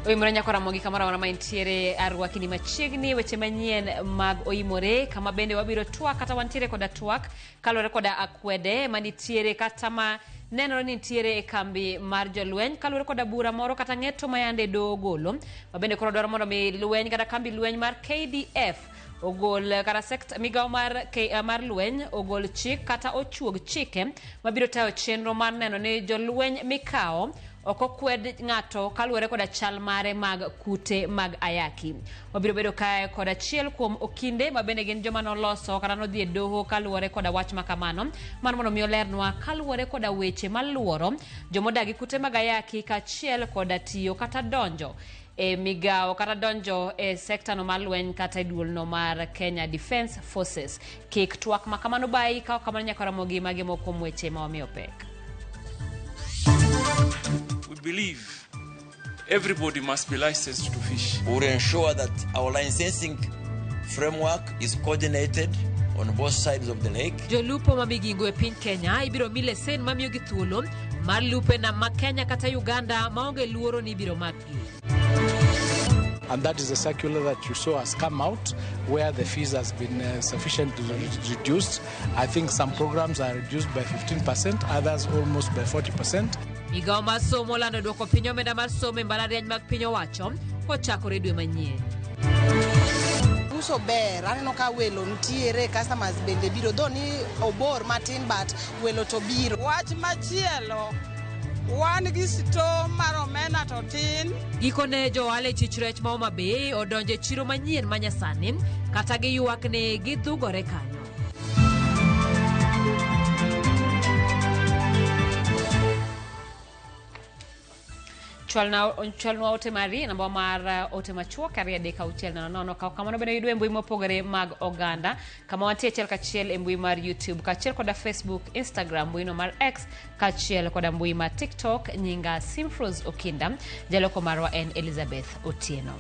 Oimore nyako Ramogi kamoro amora ma intiere arwakini machiegni weche manyien mag Oimore kama bende wabiro twak kata wantiere koda twak kaluwore koda akwede manitiere kata ma nenore ni nitiere e kambi mar jolweny kaluwore koda bura moro kata ng'eto ma yande doho ogolo ma bende koro dwaro mondo mi lweny kata kambi lweny mar KDF ogol kata sekta migawo mar, mar lweny ogol chik kata ochuog chike mabiro tayo chenro mar neno ni jolweny mikawo ok okwed ng'ato kaluwore koda chal mare mag kute mag ayaki. Wabiro bedo kae kod achiel kuom okinde ma bende gin joma noloso kata nodhi e doho kaluwore koda wach ma kamano mar mondo mi olernwa kaluwore koda weche maluoro jomodak gi kute mag ayaki kaachiel koda tiyo kata donjo e migawo kata donjo e sektano mar lweny kata e duolno mar Kenya Defence Forces. Kik twak ma kamano bayi ka ok kamano nyaka Ramogi magi moko kuom weche ma wamiyo pek. We believe everybody must be licensed to fish. We will ensure that our licensing framework is coordinated on both sides of the lake. Jolupo ma Migingo e piny Kenya ibiro mi lesen mamiyogi thuolo mar lupo e nam ma Kenya kata Uganda maonge luoro ni ibiro makgi. And that is a circular that you saw has come out where the fees has been sufficiently reduced. I think some programs are reduced by 15%, others almost by 40%. Migawo mar somo olando duoko piny omenda mar somo e mbalariany mag piny owacho kochakore dwe manyien. Uso ber, aneno ka welo nitiere, customers bende biro, though ni obor matin but welo to biro. Wach machielo, wan gi store mar omena to tin. Gikone jo ohala e chich rech ma Homa Bay odonjo e chiro manyien ma nyasani kata giywak ni gidhugore kanyo. Chwalnwa ote mari e namba mar ote machuok 23600. Kaw kamano bende yudo e mbui mopogore mag oganda kama wantie achiel kachiel e mbui mar YouTube kaachiel koda Facebook, Instagram, mbuino mar X kaachiel koda mbui mar TikTok. Nyinga Simfrose Okinda, jaloko marwa en Elizabeth Otieno.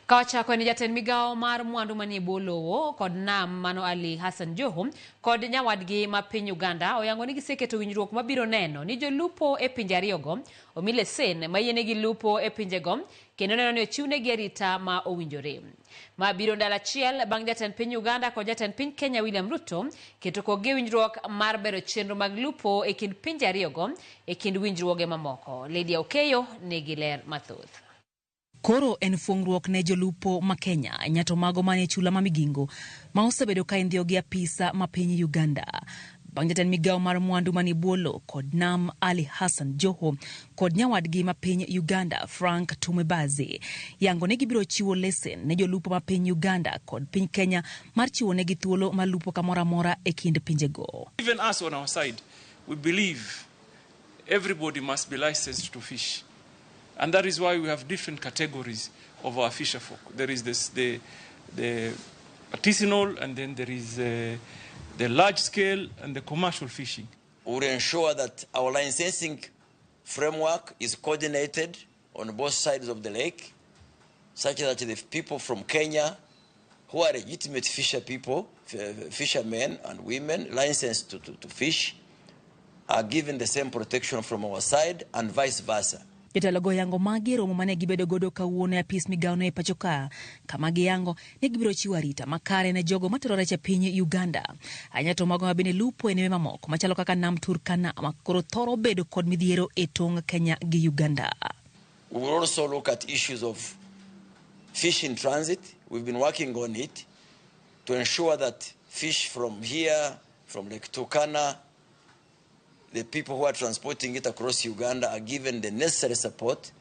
Ka wachako en jatend migawo mar mwandu manie bwo lowo kod nam mano Ali Hassan Joho kod nyawadgi ma piny Uganda oyango ni giseketo winjruok mabiro neno ni jolupo e pinje ariyogo omi lesen mayienegi lupo e pinjego kendo neno ni ochiwnegi arita ma owinjore. Ma biro ndalo achiel bang' jatend piny Uganda kod jatend piny Kenya William Ruto keto kokgi e winjruok mar bero chenro mag lupo e kind pinje ariyogo e kind winjruoge mamoko. Lydia Okeyo nigi ler mathoth. Koro en fuong'ruok ne jolupo ma Kenya nyato mago manie chula ma Migingo ma osebedo ka indhiyo gi apisa ma piny Uganda. Bang' jatend migawo mar mwandu manie bwo lowo kod nam Ali Hassan Joho kod nyawadgi ma piny Uganda Frank Tumwebaze yango ni gibiro chiwo lesen ne jolupo ma piny Uganda kod piny Kenya mar chiwo negi thuolo mar lupo kamoro amora e kind pinjego. Even us on our side, we believe everybody must be licensed to fish. And that is why we have different categories of our fisher folk. There is this, the artisanal, and then there is the large scale and the commercial fishing. We will ensure that our licensing framework is coordinated on both sides of the lake, such that the people from Kenya who are legitimate fisher people, fishermen and women licensed to fish, are given the same protection from our side and vice versa. Jotelo go yango magi e romo mane gibedo godo kawuono e apis migawono e pacho ka, kama giyango ni gibiro chiwo arita makare ne jogo matero rech e piny Uganda. Ahinya to mago ma bende lupo e nembe mamoko machalo kaka nam Turkana ma koro thoro bedo kod midhiero e tong' Kenya gi Uganda. We will also look at issues of fish in transit. We've been working on it to ensure that fish from here, from Lake Turkana, the people who are transporting it across Uganda are given the necessary support.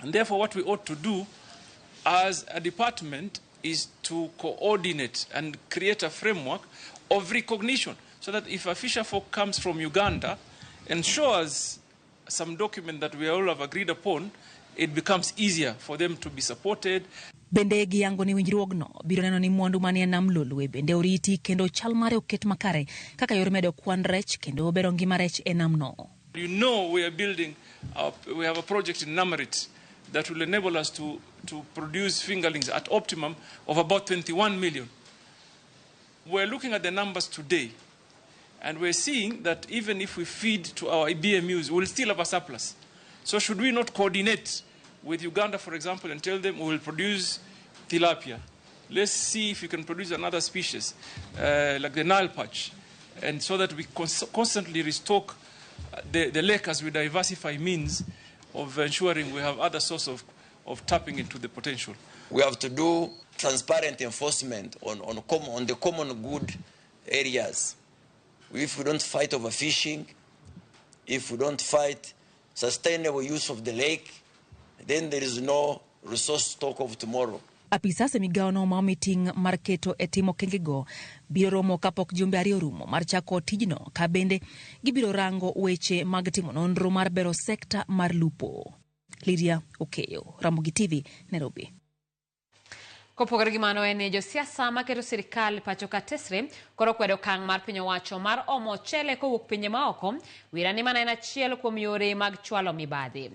And therefore what we ought to do as a department is to coordinate and create a framework of recognition so that if a fisher folk comes from Uganda and shows some document that we all have agreed upon, it becomes easier for them to be supported. Bende giyango ni winjruogno biro neno ni mwandu manie nam Lolwe bende oriti kendo chal mare oket makare kaka yor medo kwan rech kendo bero ngima rech e namno. You know we are building, our, we have a project in Namarit that will enable us to produce fingerlings at optimum of about 21 million. We're looking at the numbers today and we're seeing that even if we feed to our BMUs, we'll still have a surplus. So should we not coordinate with Uganda, for example, and tell them we will produce tilapia. Let's see if we can produce another species, like the Nile perch, and so that we constantly restock the lake as we diversify means of ensuring we have other sources of tapping into the potential. We have to do transparent enforcement on the common good areas. If we don't fight overfishing, if we don't fight sustainable use of the lake, then there is no resource stock of tomorrow. Apisas e migawono ma omi ting' mar keto e timo okengego biro romo kapok jumbe ariyo orumo mar chako tijno ka bende gibiro rango weche mag timo nonro mar bero sekta mar lupo. Lydia Okeyo, Ramogi TV, Nairobi. Kopogore gi mano en ni josiasa maketo sirikal pacho ka tesre koro kwedo okang' mar piny owacho mar omo ochele kowuok pinje maoko wira ni mana en achiel kuom yore mag chwalo mibadhi.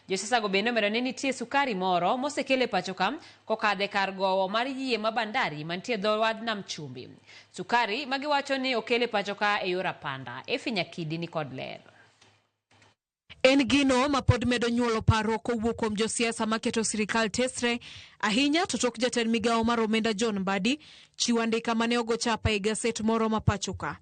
Josiasa go bende omedo ni nitie sukari moro mosekel e pacho ka kokadhe kar gowo mar yie ma bandari mantie dho wadh nam chumbi. Sukari magiwacho ni okel e pacho ka e yor apanda. Efi Nyakidi ni kod ler. En gino ma pod medo nyuolo paro kowuok kuom josiasa maketo sirikal tesre ahinya to tok jatend migawo mar omenda John Mbadi chiwo andika mane ogo chapa e gaset moro ma pacho ka.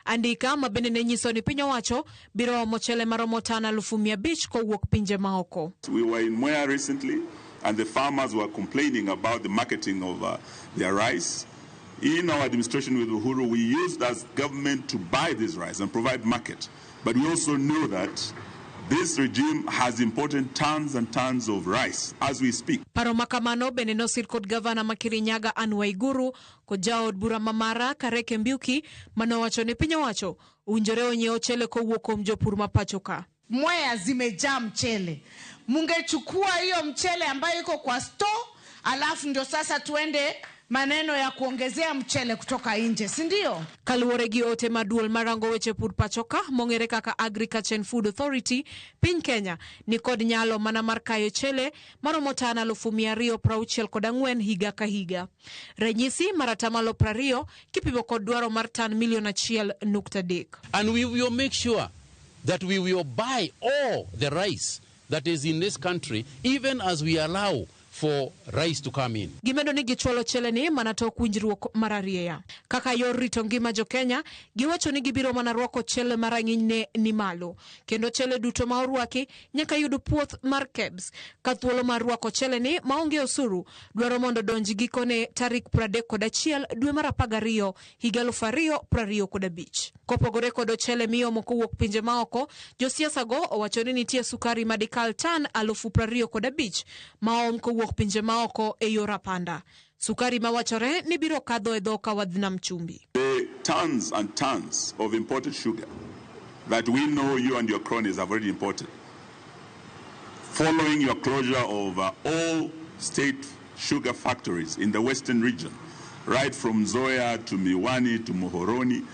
Andika ma bende ne nyiso ni piny owacho biro omo chele maromo tan 500,000 kowuok pinje maoko. We were in Mwea recently and the farmers were complaining about the marketing of their rice. In our administration with Uhuru, we used as government to buy this rice and provide market. But we also know that this regime has imported tons and tons of rice as we speak. Paro makamano bende nosir kod gavana ma Kirinyaga Anne Waiguru kod jaod bura mamara Kareke Mbiuki manowacho ni piny owacho owinjore onyiew ochele kowuok kuom jopur ma pacho ka. Mwea zimejaa mchele. Mungechukua hiyo mchele ambayo iko kwa store, alafu ndio sasa tuende maneno ya kuongezea mchele kutoka nje, si ndio? Kaluwore gi ote maduol marango weche pur pacho ka mong'ere kaka Agriculture and Food Authority, piny Kenya ni kod nyalo mana mar kayo chele maromo tan 264,000 higa ka higa. Ranyisi mar 20% kipimo kod dwaro mar tan milion 1.3. And we will make sure that we will buy all the rice that is in this country, even as we allow for rice to come in. Gimedo ni gichwalo chele ni mana tok winjruok mar arieya. Kaka yor rito ngima jo Kenya, giwacho ni gibiro mana rwako chele marang'iny ni malo. Kendo chele duto ma orwaki nyaka yud puoth mar KEBS. Ka thuolo mar rwako chele ni maonge osuru, dwaro mondo donj gikone tarik 31 dwe mar 12 higa 2025. Kopogore kod ochele miomo kowuok pinje maoko, josiasa go owacho ni nitie sukari madikal tan 25,000 maom kowuok pinje maoko e yor apanda. Sukari mawachore ni biro kadho e dho kawadh nam chumbi. The tons and tons of imported sugar that we know you and your cronies have already imported, following your closure of all state sugar factories in the western region, right from Nzoia to Miwani to Muhoroni,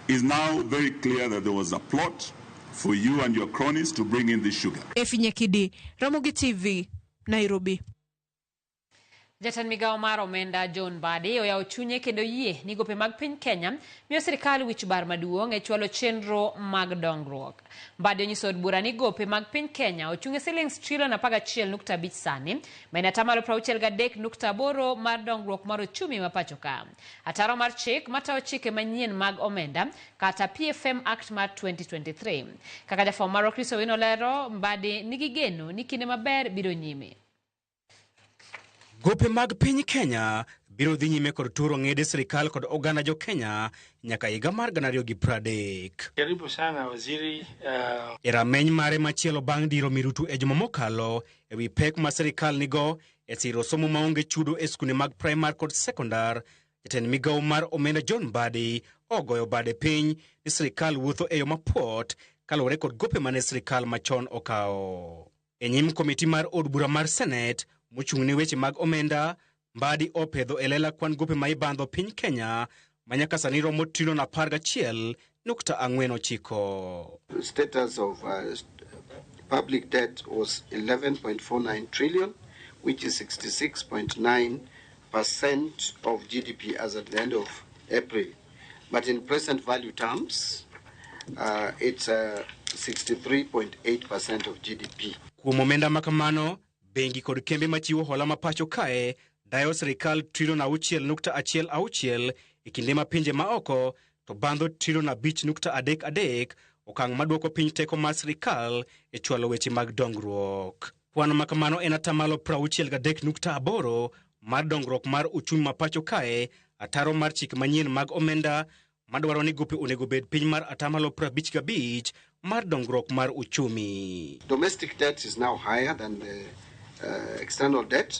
is now very clear that there was a plot for you and your cronies to bring in this sugar. Efi Nyakidi, Ramogi TV, Nairobi. Jatend migawo mar omenda John Mbadi oyawo chunye kendo yie ni gope mag piny Kenya miyo sirikal wich bar maduong' e chwalo chenro mag dongruok. Mbadi onyiso od bura ni gope mag piny Kenya ochung' e siling trilion 11.5 sani, ma en atamalo 63.8 mar dongruok mar ochumi ma pacho ka. Ataro mar chik matayo chike manyien mag omenda kata PFM Act mar 2023. Kaka jafwambo marwa Chris Owino lero, Mbadi nigi geno ni kinde maber biro nyime. Gope mag piny Kenya biro dhi nyime kod turo ng'ede sirikal kod oganda jo Kenya nyaka higa mar 2030. Karibu sana waziri. E rameny mare machielo bang' diro mirutu e juma mokalo e wi pek ma sirikal nigo e siro somo maonge chudo e skunde mag primar kod sekondar, jatend migawo mar omenda John Mbadi ogoyo bade piny ni sirikal wuotho e yo mapuot kaluwore kod gope mane sirikal machon okawo. E nyim komiti mar od bura mar Senate mochung' ne weche mag omenda, Mbadi opedho e lela kwan gope ma ibandho piny Kenya ma nyaka sani romo trilion 11.49. Status of public debt was 11.49 trillion, which is 66.9% of GDP as at the end of April. But in present value terms, it's 63.8% of GDP. Kuom omenda makamano, Bengi kod kembe machiwo hola ma pacho kae dayo sirikal trilion 6.16 e kinde ma pinje ma oko to bandho trilion 5.33, okang' maduoko piny teko mar sirikal e chwalo weche mag dongruok. Kwan ma kamano en atamalo 63.8 mar dongruok mar uchumi ma pacho kae, ataro mar chike manyien mag omenda madwaro ni gope onego bed piny mar atamalo 55 mar dongruok mar uchumi. Domestic debt is now higher than the external debt.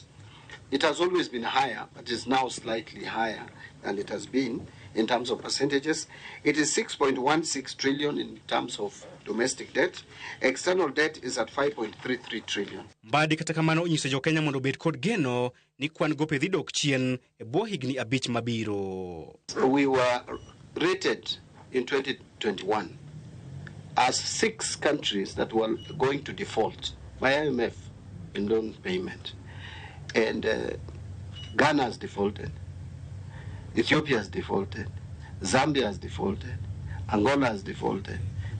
It has always been higher, but is now slightly higher than it has been in terms of percentages. It is 6.16 trillion in terms of domestic debt. External debt is at 5.33 trillion. Mbadi kata kamano onyiso jo-Kenya mondo obed kod geno ni kwan gope dhi dok chien e bwo higni 5 mabiro. We were rated in 2021 as 6 countries that were going to default by IMF in loan payment. And Ghana has defaulted, Ethiopia has defaulted, Zambia has defaulted, Angola has defaulted,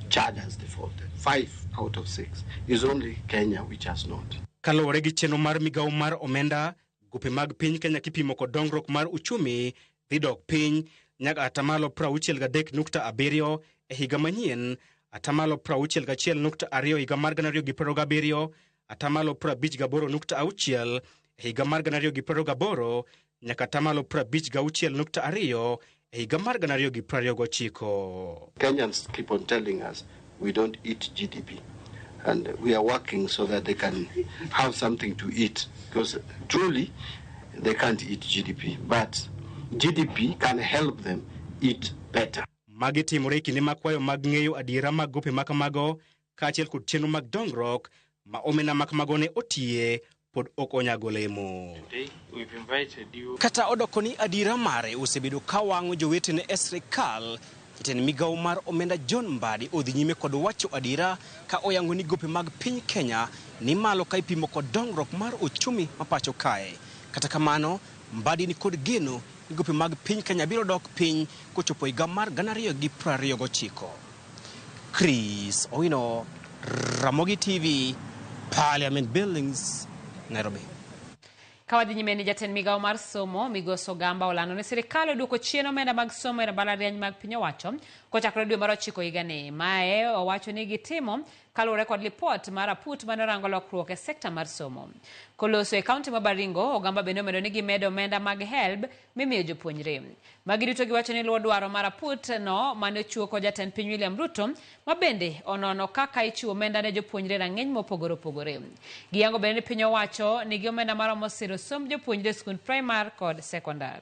Chad has defaulted. 5 out of 6. It's only Kenya which has not. Kaluwore gi chenro mar migawo mar omenda, gope mag piny Kenya kipimo kod dongruok mar uchumi dhi dok piny nyaka atamalo 63.7 e higa manyien, atamalo 61.2 higa mar 2027, atamalo 58.6 e higa mar 2028, nyaka atamalo 56.2 e higa mar 2029. Kenyans keep on telling us we don't eat GDP, and we are working so that they can have something to eat, because truly they can't eat GDP, but GDP can help them eat better. Magi timore e kinde ma kwayo mag ng'eyo adiera mag gope makamago kaachiel kod chenro mag dongruok ma omenda makamago ne otiye pod ok onyago lemo. Kata odoko ni adiera mare osebedo ka wang'o jowetene e sirikal, jatend migawo mar omenda John Mbadi odhi nyime kod wacho adiera ka oyango ni gope mag piny Kenya ni malo ka ipimo kod dongruok mar uchumi ma pacho kae. Kata kamano, Mbadi ni kod geno ni gope mag piny Kenya biro dok piny kochopo higa mar 2029. Chris Owino, Ramogi TV, Parliament Buildings, Nairobi. Kawadhi nyime ni jatend migawo mar somo Migosi Ogamba olando ni sirikal oduoko chien omenda mag somo e mbalariany mag piny owacho kochakore dwe mar 9 higani. Mae owacho ni gitimo kaluwore kod lipot mar aput mane orango lokruok e sekta mar somo. Koloso e kaunti ma Baringo, Ogamba bende omedo ni gimedo omenda mag HELB mimiyo jopuonjre. Magi duto giwacho ni luwo dwaro mar aput no mane ochiwo kod jatend piny William Ruto, ma bende onono kaka ichiwo omenda ne jopuonjre rang'iny mopogore opogore. Giyango bende ni piny owacho nigi omenda maromo siro somb jopuonjre skund primar kod sekondar.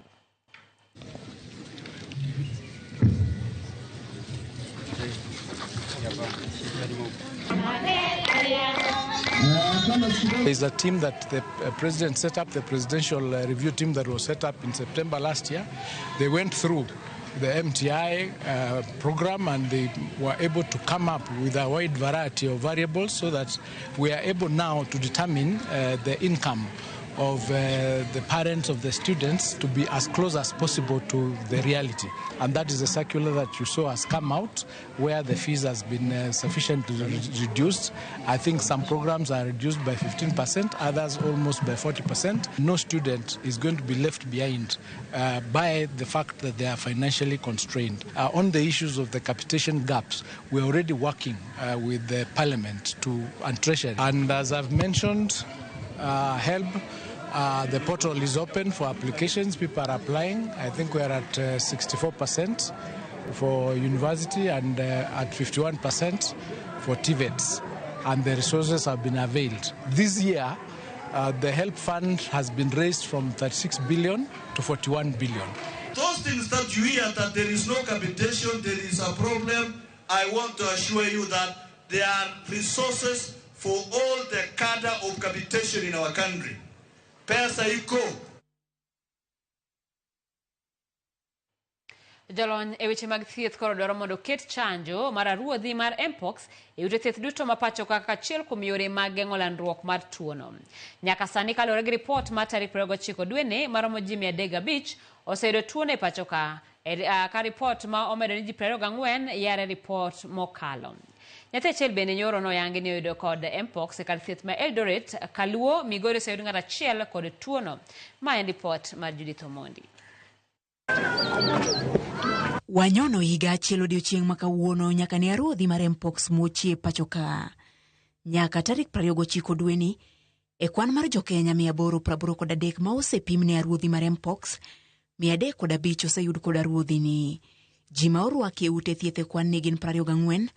There's a team that the president set up, the presidential review team that was set up in September last year. They went through the MTI program and they were able to come up with a wide variety of variables so that we are able now to determine the income of the parents of the students to be as close as possible to the reality. And that is the circular that you saw has come out, where the fees has been sufficiently reduced. I think some programs are reduced by 15%, others almost by 40%. No student is going to be left behind by the fact that they are financially constrained. On the issues of the capitation gaps, we're already working with the Parliament and Treasury. And as I've mentioned, HELB, the portal is open for applications. People are applying. I think we are at 64% for university and at 51% for TVETs. And the resources have been availed. This year, the HELB fund has been raised from 36 billion to 41 billion. Those things that you hear that there is no capitation, there is a problem, I want to assure you that there are resources for all the cadre of capitation in our country. Pesa iko. Jolony e weche mag thieth koro dwaro mondo oket chanjo mar aruodhi mar Mpox e ute thieth duto ma pacho kaka achiel kuom yore mag geng'o landruok mar tuono. Nyaka sani kaluwore gi ripot mar tarik 29 dweni maromo ji 305 oseyudo tuono e pacho ka. Ka ripot ma omedo ni ji 24 yare ripot mokalo. Nyathi achiel bende nyoro noyangi ni oyudo kod Mpox e kar thieth ma Eldoret, Kaluo, Migori oseyud ng'ato achiel kod tuono. Ma en ripot mar Judith Omondi. Wanyono higa achiel odiochieng' ma kawuono nyaka ne aruodhi mar Mpox muochie pacho ka. Nyaka tarik 29 dweni, e kwan mar jokenya 883 ma osepim ne aruodhi mar Mpox, 305 oseyud kod aruodhi ni. Ji ma orwaki e ute thieth e kwan ni gin 24,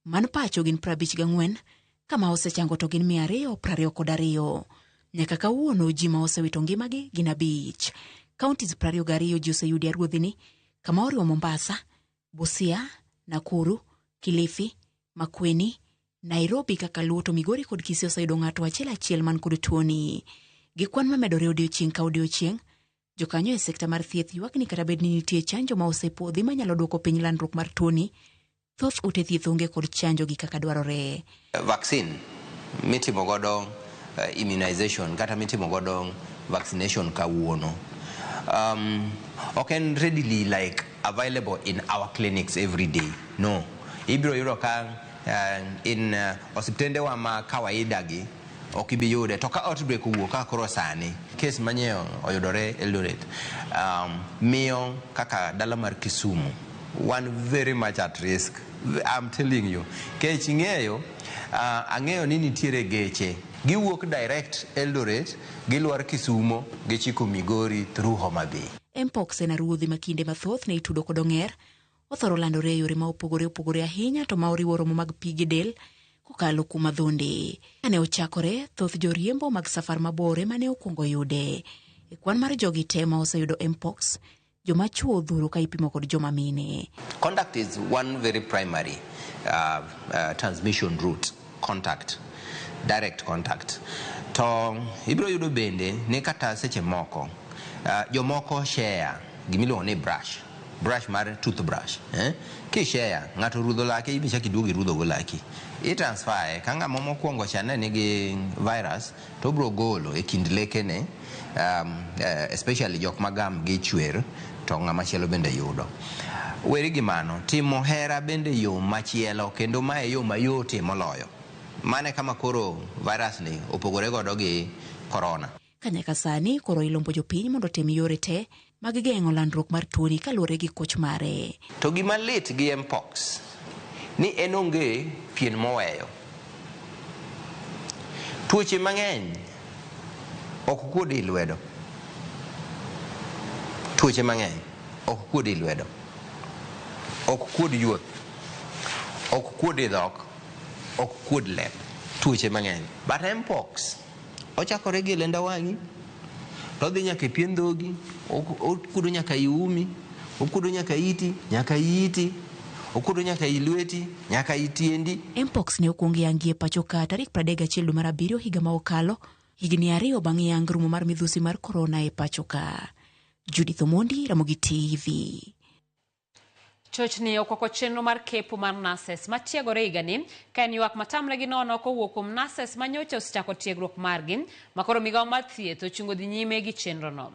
man pacho gin 54, kama osechango to gin 222. Nyaka kawuono ji ma osewito ngimagi gin 5. Counties 22 ji oseyudi aruodhi ni, kama oriwo Mombasa, Busia, Nakuru, Kilifi, Makueni, Nairobi kaka Luo to Migori kod Kisii oseyudo ng'ato achiel achiel man kod tuoni. Gi kwan mamedore odiochieng' ka odiochieng', jokanyo e sekta mar thieth ywak ni kata bed ni nitie chanjo ma osepuodhi manyalo duoko piny landruok mar tuoni, thoth ute thieth onge kod chanjo gi kaka dwarore. Vaccine mitimo godo immunization kata mitimo godo vaccination kawuono ok en readily like available in our clinics every day. No, ibiro yudo ka in osiptendewa ma kawaida gi ok ibi yude, to ka outbreak owuok kaka koro sani case manyien oyudore Eldoret, miyo kaka dala mar Kisumu wan very much at risk. I'm telling you, kech ing'eyo, ang'eyo ni nitiere geche giwuok direct Eldoret, gilwar Kisumo, gichiko Migori through Homa Bay. Mpox en aruodhi ma kinde mathoth ne itudo kod ong'er, othoro landore e yore ma opogore opogore ahinya to ma oriwo romo mag pige del kokalo kuom adhonde. Kane ochakore, thoth joriembo mag safar mabor ema ne okwongo yude. E kwan mar jogi te ma oseyudo Mpox, joma chuo odhuro ka ipimo kod joma mine. Contact is one very primary transmission route, contact, direct contact. To ibiro yudo bende ni kata seche moko, jomoko share gimiluongo ni brush, brush mar toothbrush. Kishare, ng'ato rudho lake, ibi chak iduogo irudho go laki. I transfer ka ng'ama mokwongo cha ne nigi virus, to obiro golo e kind lekene, especially jok ma gam gi chwer, to ng'ama chielo bende yudo. Weri gi mano, timo hera bende yo machielo, kendo mae yo mayotie moloyo. Mane kama koro virus ni opogore godo gi corona. Ka nyaka sani koro ilombo jopiny mondo otem yore te mag geng'o landruok mar tuoni kaluwore gi koch mare. To gima lit gi Mpox ni en onge pien moweyo. Tuoche mang'eny ok kuod i lwedo. Tuoche mang'eny ok kuod i lwedo. Ok kuod yuoth. Ok kuod i dhok. Ok kuod lep. Tuoche mang'eny. But Mpox ochakore gi lenda wang'i, to odhi nyaka e pien dhogi, okuodo nyaka i umi, okuodo nyaka iti, nyaka iti, okuodo nyaka i lweti, nyaka i tiendi. Mpox ne okwong yangi e pacho ka tarik 31 dwe mar abiriyo higa ma okalo, higni 2 bang' yang rumo mar midhusi mar korona e pacho ka. Judith Omondi, Ramogi TV. Chochni okwako chenro mar kepo mar nurses matiegore higani ka en ywak matamre gi nono kowuok kuom nurses manyocha osechako tiegruok margi makoro migawo mar thieth ochungo dhi nyime gi chenrono.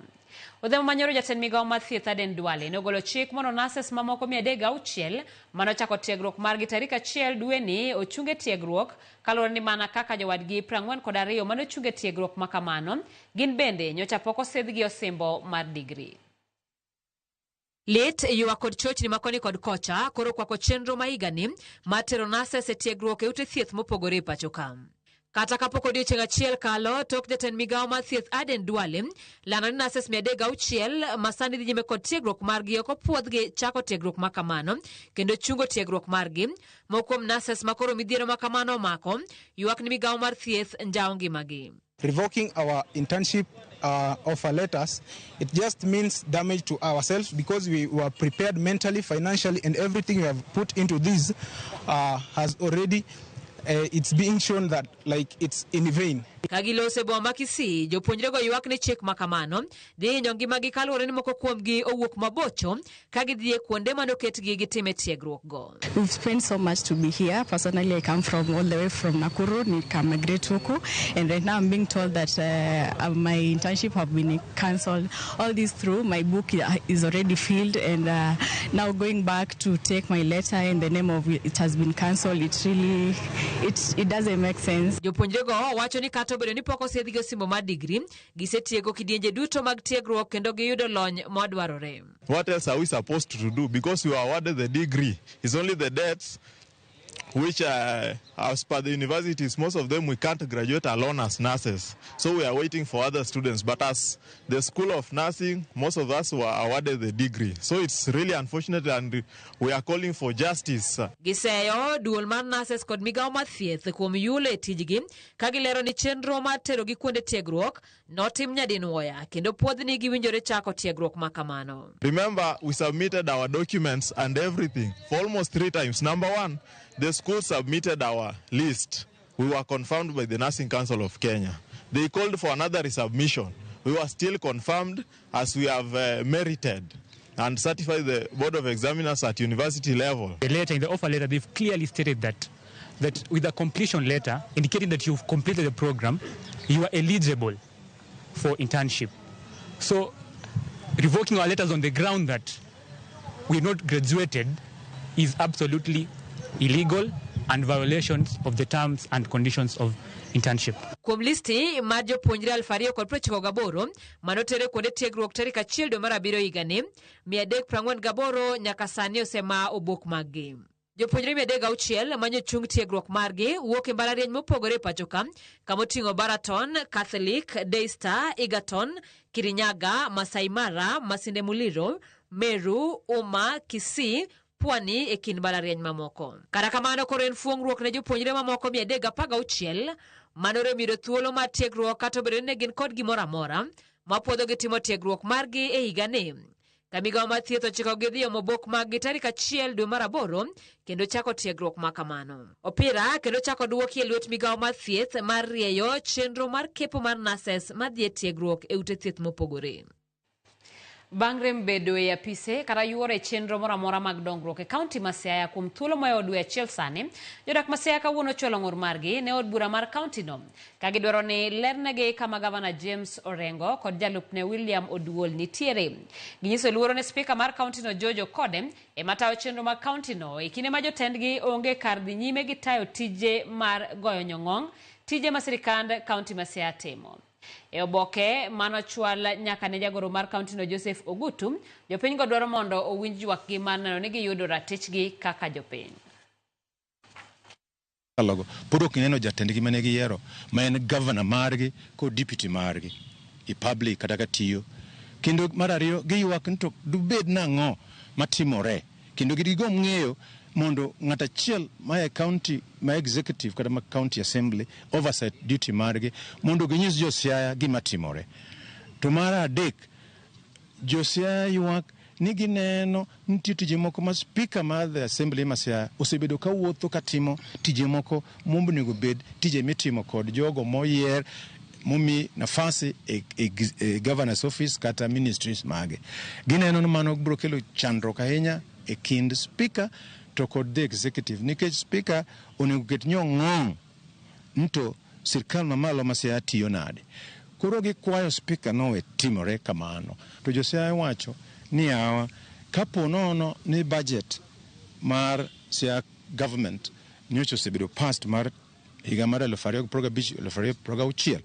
Odhiambo manyoro jatend migawo mar thieth Aden Duale nogolo chik mondo nurses mamoko 306 manochako tiegruok margi tarik 1 dweni ochunge tiegruok kaluwore ni mana kaka jowadgi 42 manochunge tiegruok makamano gin bende nyocha pok osidhgi osimbo mar digri. Lit ywak kod chochni makoni kod kocha koro kwako chenro ma higani mar tero nurses e tiegruok e ute thieth mopogore e pacho ka. Kata kapok odiochieng' achiel kalo, tok jatend migawo mar thieth Aden Duale lando ni nurses 306 ma sani dhi nyime kod tiegruok margi ok opuodhgi chako tiegruok ma kamano kendo chungo tiegruok margi. Moko kuom nurses ma koro midhiero ma kamano omako ywak ni migawo mar thieth njawo ngimagi. Revoking our internship offer letters, it just means damage to ourselves because we were prepared mentally, financially, and everything we have put into this has already, it's being shown that it's in vain. Ka giloso e boma ma Kisii, jopuonjrego ywak ni chik ma kamano dhi hinyo ngimagi kaluwore ni moko kuomgi owuok mabocho ka gidhi e kuonde mane oketgi gitime tiegruokgo. We've spent so much to be here. Personally, I come from all the way from Nakuru, nikamigrate huku, and right now I'm being told that my internship have been cancelled. All this through, my book is already filled, and now going back to take my letter in the name of it has been cancelled, it really, it doesn't make sense. Jopuonjrego wacho ni kata obedo ni pok osiedhgi osimbo mar digri, gisetieko kidienje duto mag tiegruok kendo giyudo lony madwarore. What else are we supposed to do? Because we were awarded the degree. It's only the debts which, as per the universities, most of them we can't graduate alone as nurses. So we are waiting for other students. But as the School of Nursing, most of us were awarded the degree. So it's really unfortunate, and we are calling for justice. Giseyo duol mar nurses kod migawo mar thieth kuom yulo e tijgi ka gilero ni chenro mar terogi kuonde tiegruok notim nyadinwoya kendo puodhni giwinjore chako tiegruok ma kamano. Remember, we submitted our documents and everything for almost 3 times. Number one, the school submitted our list. We were confirmed by the Nursing Council of Kenya. They called for another resubmission. We were still confirmed as we have merited and certified the Board of Examiners at university level. The letter, in the offer letter, they've clearly stated that with the completion letter indicating that you've completed the program, you are eligible for internship. So revoking our letters on the ground that we're not graduated is absolutely illegal and violations of the terms and conditions of internship. Kuom listi mar jopuonjre 2098 manotere kuonde tiegruok tarik 1 dwe mar 7 higani, 348 nyaka sani osema obok maggi. Jopuonjre 306 manyochung tiegruok margi wuok e mbalariany mopogore e pacho ka, kamoting'o Baraton, Catholic, Daystar, Egerton, Kirinyaga, Masai Mara, Masinde Muliro, Meru, Uma, Kisii, Pwani e kind mbalariany mamoko. Kata kamano koro en fuong'ruok ne jopuonjre mamoko 316 manorem yudo thuolo mar tiegruok kata obedo ni ne gin kod gimoro amora mapuodhogi timo tiegruok margi e higani. Ka migawo mar thieth ochikogi dhi omo obok maggi tarik 1 dwe mar 8 kendo chako tiegruok ma kamano. Opira kendo chako duoki e lwet migawo mar thieth mar rieyo chenro mar kepo mar nurses madhi e tiegruok e ute thieth mopogore. Bang' rem bedo e apise kata yuoro e chenro moro amora mag dongruok e kaunti ma Siaya kuom thuolo mohewo dwe achiel sani, jodak ma Siaya kawuono ochwalo ng'ur margi ne od bura mar kaunti no ka gidwaro ni lernegi kama gavana James Orengo kod jalupne William Oduol nitiere. Ginyiso luoro ne spika mar kaunti no George Okode ema tayo chenro mag kaunti no e kinde ma jotendgi onge kar dhi nyime gi tayo tije mar goyo nyong'ong, tije ma sirikand kaunti ma Siaya timo. E oboke manochwal nyaka ne jagoro mar kaunti no Joseph Ogutu, jopiny go dwaro mondo owinj ywakgi mar neno ni giyudo ratichgi kaka jopiny. Logo pod ok ineno jatendgi mane giyiero ma en gavana margi kod deputy margi e public kata ka tiyo. Kendo mar ariyo giywak ni to dubed nang'o matimore kendo gigomb ng'eyo mondo ng'at achiel ma e county ma executive kata ma county assembly oversight duty margi mondo ginyis jo Siaya gima timore. To mar adek, jo Siaya ywak ni gineno nitie tije moko ma speaker mar the assembly ma Siaya osebedo kawuotho katimo tije moko monego bed tije mitimo kod jogo moyier momi nafasi e governor's office kata ministries mage. Gineno ni mano biro kelo chandruok ahinya e kind speaker to kod the executive nikech speaker onego ket nyong'ong nto sirkal mamalo ma Siaya tiyo nade. Koro gikwayo speaker nowe timore kamano. To jo Siaya wacho ni yawa kapo nono ni budget mar Siaya government nyocha osebedo passed mar higa mar 2025 2026,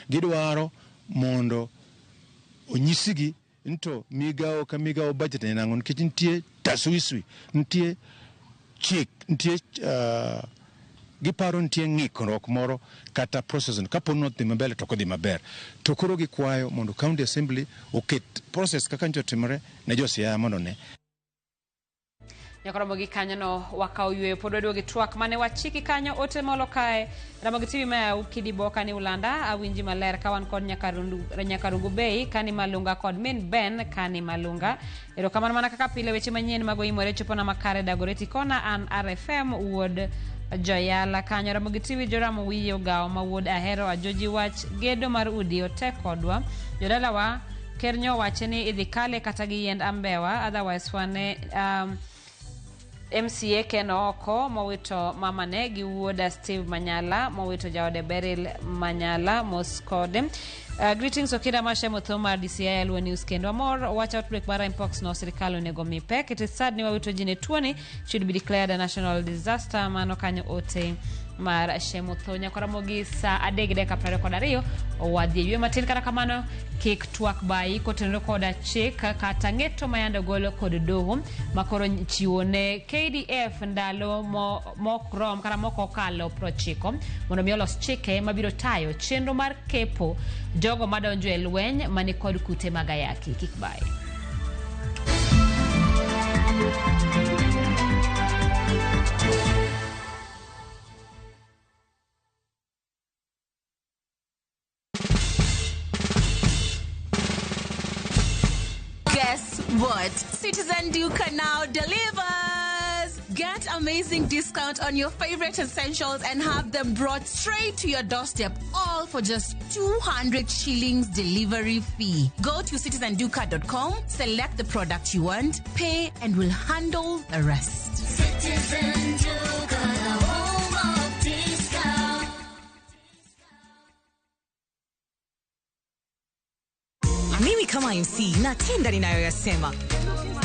gidwaro mondo onyisgi nto migawo ka migawo budget en ang'o nikech nitie taswiswi, nitie chik, nitie giparo nitie ng'ikruok moro kata process no kapo ni odhi maber to ok odhi maber. To koro gikwayo mondo county assembly oket process kaka nyocha otimore ne jo Siaya mondo ne. Nyakoromo gi kanyono wakawo yweyo pod waduogo e twak mane wachiki kanyo ote molo kae Ramogi TV ma Ukidi Boka ni Ulanda awinji maler ka wan kod Nyakarungu Bay kani Malunga kod min Ben kani Malunga. Erokamano mana kaka pile weche manyien mago imore chopona makare Dagoretti Kona an RFM wuod Joyala kanyo. Ramogi TV Joram wiye ogawo ma wuod Ahero Ajoji wach gedo mar udi otek kodwa jodalawa ker nyo wache ni idhi kale kata gi yiend ambewa otherwise wane MCA Ken oko mowito mamane gi wuoda Steve Manyala mowito jaode Beryl Manyala mos kode. Greetings Okida Mashe Motho mar DCI Luo News kendo amor wach outbreak mar mpox no sirikal onego mi pek. It is sad ni wawito ji ne tuoni should be declared a national disaster. Mano kanyo ote mar Shemotho. Nyakoramogi saa 3:22 wadhi e yweyo matin. Kata kamano kik twak bayi kotenore koda chik kata ng'eto mayande ogol kod doho makoro chiwo ne KDF ndalo mok rom kata mok okalo 90 mondo mi olos chike mabiro tayo chenro mar kepo jogo madonjo e lweny mani kod kute mag ayaki. Kik bayi. Guess what? Citizen Duka now delivers! Get amazing discount on your favorite essentials and have them brought straight to your doorstep, all for just 200 shillings delivery fee. Go to citizenduka.com, select the product you want, pay, and we'll handle the rest. Citizen Duka, the home of discount. Mimi kama MC natenda ninayoyasema.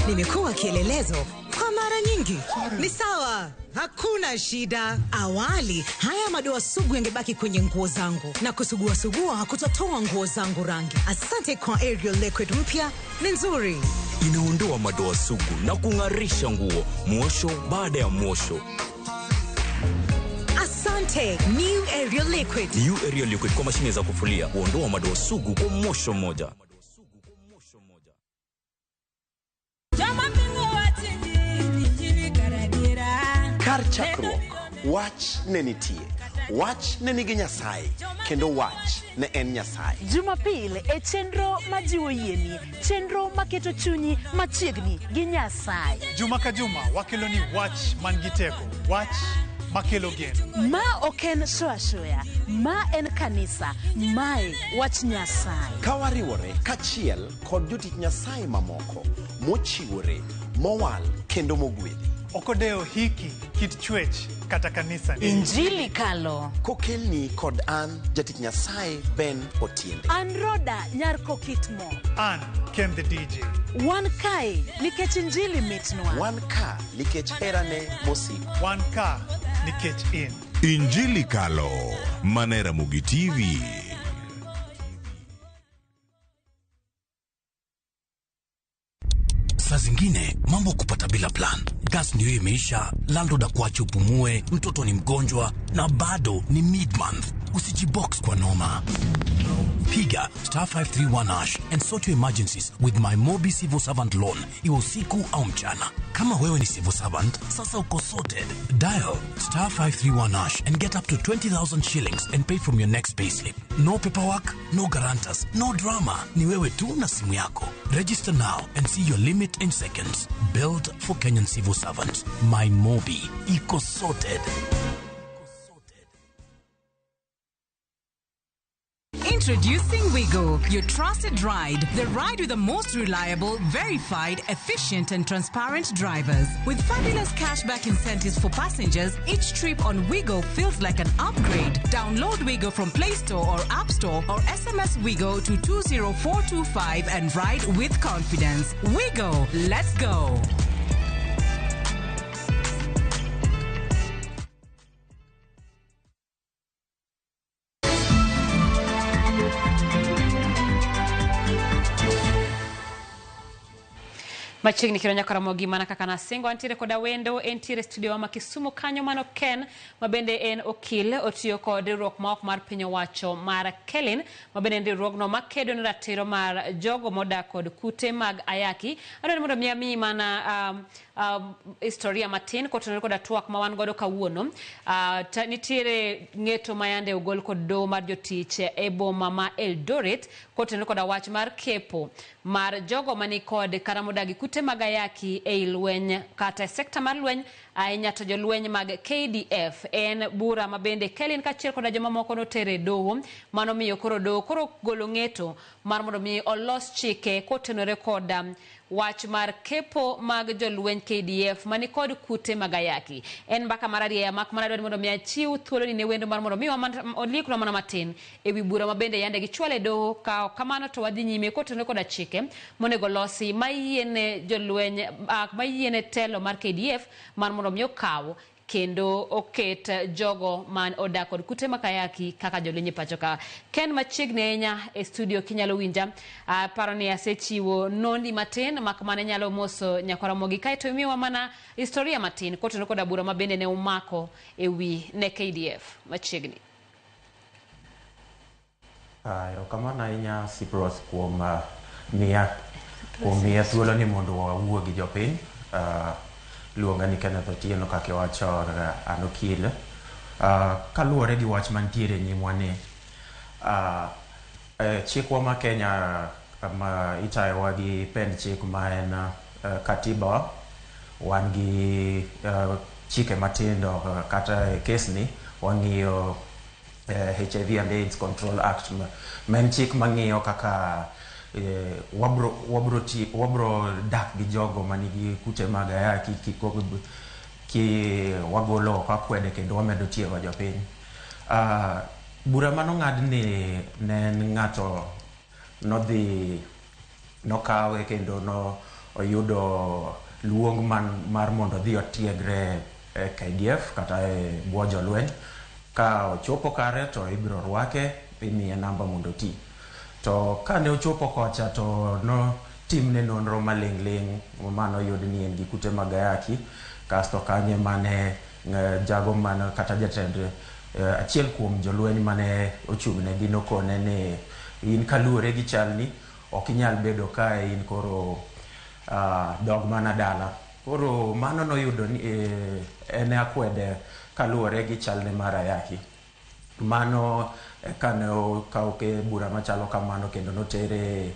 Nimekuwa kielelezo kwa mara nyingi. Ni sawa, hakuna shida. Awali, haya madoa sugu yangebaki kwenye nguo zangu. Na kusugua sugua hakutatoa nguo zangu rangi. Asante kwa Ariel Liquid mpya, ni nzuri. Inaondoa madoa sugu na kung'arisha nguo, mwosho baada ya mwosho. Asante, New Ariel Liquid. New Ariel Liquid kwa mashine za kufulia, huondoa madoa sugu kwa mwosho mmoja. Kar chakruok, wach ne nitie, wach ne nigi Nyasaye, kendo wach ne en Nyasaye. Jumapil e chenro majiwo yieni, chenro maketo chunyi machiegni gi Nyasaye. Juma ka juma wakelo ni wach man gi teko, wach makelo geno. Ma ok en shoashoya, ma en kanisa, mae wach Nyasaye. Ka wariwore kachiel kod jotich Nyasaye mamoko, mochiwore, mowal kendo mogwedhi. Okodewo hiki, kit chwech, kata kanisa. Injili kalo. Kokelni kod an jatich Nyasaye Ben Otiende. An Roda nyar Kokitmo. An Ken the DJ. Wan kae nikech injili mitnwa. Wan ka nikech herane mosiko. Wan ka nikech in. Injili kalo. Mana Ramogi TV. Saa zingine mambo kupata bila plan. Gas ndio imeisha, landlord akuache upumue, mtoto ni mgonjwa na bado ni mid-month. Usijibox kwa noma. Piga *531# and sort your emergencies with my Mobi Civil Servant Loan. Iwe usiku au mchana. Kama wewe ni civil servant, sasa uko sorted. Dial *531# and get up to 20,000 shillings and pay from your next payslip. No paperwork, no guarantors, no drama. Ni wewe tu na simu yako. Register now and see your limit in seconds. Built for Kenyan civil servants. My Mobi. Iko sorted. Introducing Wigo, your trusted ride. The ride with the most reliable, verified, efficient and transparent drivers. With fabulous cashback incentives for passengers, each trip on Wigo feels like an upgrade. Download Wigo from Play Store or App Store or SMS Wigo to 20425 and ride with confidence. Wigo, let's go. Machiegni kendo nyaka Ramogi mana kaka nasingo antiere koda wendo entiere studio ma Kisumu kanyo mano Ken ma bende en okil otiyo kod riwruok ma ok mar piny owacho mar Kelin ma bende en riwruogno makedo ne ratiro mar jogo modak kod kute mag ayaki. Adwaro ni mondo mi amiyi mana historia matin kotenore koda twak ma wan godo kawuono. Nitiere ng'eto ma yande ogol kod doho mar jotich e boma ma Eldoret kotenore koda wach mar kepo mar jogo manikod kata modak gi kute mag ayaki ei lweny kata e sekta mar lweny ahinya to jolweny mag KDF. En bura ma bende Kelin kaachiel koda jomamoko notere e doho mano miyo koro doho koro golo ng'eto mar mondo mi olos chike kotenore koda wach mar kepo mag jolweny KDF manikod kute mag ayaki. En mbaka mar arieya mak mana dwaro ni mondo mi achiw thuolo ni ne wendo mar mondo mi olieknwa mana matin ewi bura ma bende yande gichwalo e doho. Ka ok kamano to wadhi nyime kotenore koda chike monego losi mayiene jolweny mayiene telo mar KDF mar mondo mi okaw kendo oket jogo man odak kod kute mag ayaki kaka jolweny e pacho ka. Ken machiegni ahinya e studio kinyalo winja, aparo ni asechiwo nondi matin mak mana inyalo moso nyakwar Ramogi kaeto imiwa mana historia matin kotenore koda bura ma bende ne umako ewi ne KDF machiegni. Erokamano ahinya Cyprus kuom miya thuolo ni mondo wawuo gi jopiny. Luonga ni Kenneth Otieno kaka iwacho, an okil. Kaluwore gi wach mantiere e nyimwa ni chikwa ma Kenya ma itayowa gi pend chik ma en katiba, wan gi chike matindo kata e kes ni wang'iyo HIV and AIDS Control Act ma en chik mang'iyo kaka wabro dak gi jogo manigi kute mag ayaki ki wagolo oko akwede kendo wamedo tiego jopiny. Bura manong'ad ni ne en ng'ato nodhi nokawe kendo no oyudo luong mar mondo odhi otiegre e KDF kata e bwo jolweny. Ka ochopo kare to ibiro rwake, imiye namba mondo oti. To kane ochopo kocha to notimne nonro maling' ling' manoyud ni en gi kute mag ayaki. Kasto kanyo mane jago man kata jatend achiel kuom jolweny mane ochung'negi nokone ni in kaluwore gi chalni ok inyal bedo kae, in koro dog mana dala. Koro mano noyudo ni en akwede kaluwore gi chalne mar ayaki. Mano kane okaw bura machalo kamano kendo notere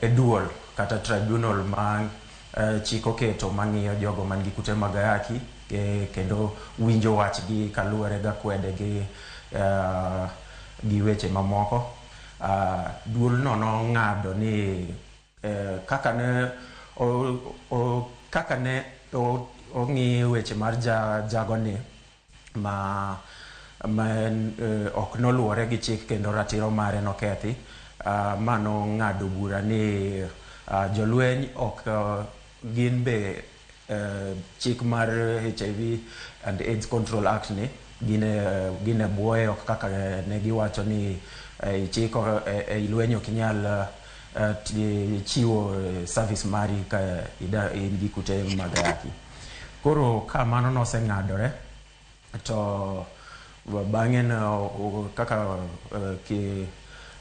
e duol kata tribunal ma chik oketo mang'iyo jogo man gi kute mag ayaki kendo winjo wachgi kaluwore gi akwede gi weche mamoko. Duol no nong'ado ni kaka ne ong'i weche mar jagoni ma ok noluwore gi chik kendo ratiro mare nokethi, ma nong'ado bura ni jolweny ok gin be chik mar HIV and AIDS Control Act ni gin e bwoye, ok kaka ne giwacho ni chik e lweny ok inyal chiwo service mari ka in gi kute mag ayaki. Koro ka mano noseng'adore to bang'e kaka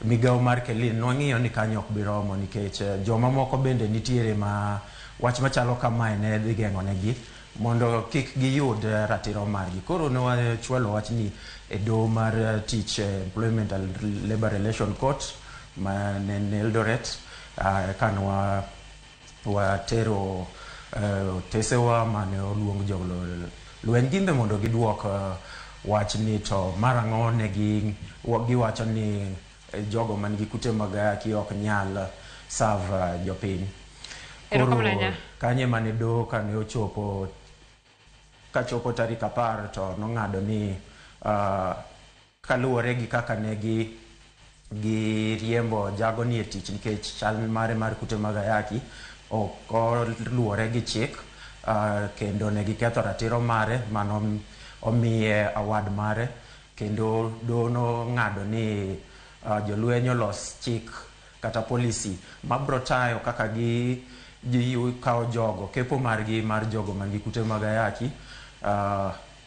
migawo mar Kelin nwang'iyo ni kanyo ok bi romo nikech joma moko bende nitiere ma wach machalo kamae ne dhi geng'onegi mondo kik giyud ratiro margi. Koro ne wachwalo wachni e doho mar tich Employment and Labour Relation Court ma ne en Eldoret, kane watero otesewa mane oluong jolweny gin be mondo giduok wach ni to mar ang'o ne giwacho ni jogo man gi kute mag ayaki ok nyal serve jopiny. Koro kanye mane doho kane ochopo kachopo tarik 10 to nong'ado ni kaluwore gi kaka ne giriembo jagoni e tich nikech chal mare mar kute mag ayaki ok oluwore gi chik, kendo ne giketho ratiro mare mano omiye award mare, kendo doho nong'ado ni jolweny olos chik kata policy mabro tayo kaka gi ji kawo jogo kepo margi mar jogo man gi kute mag ayaki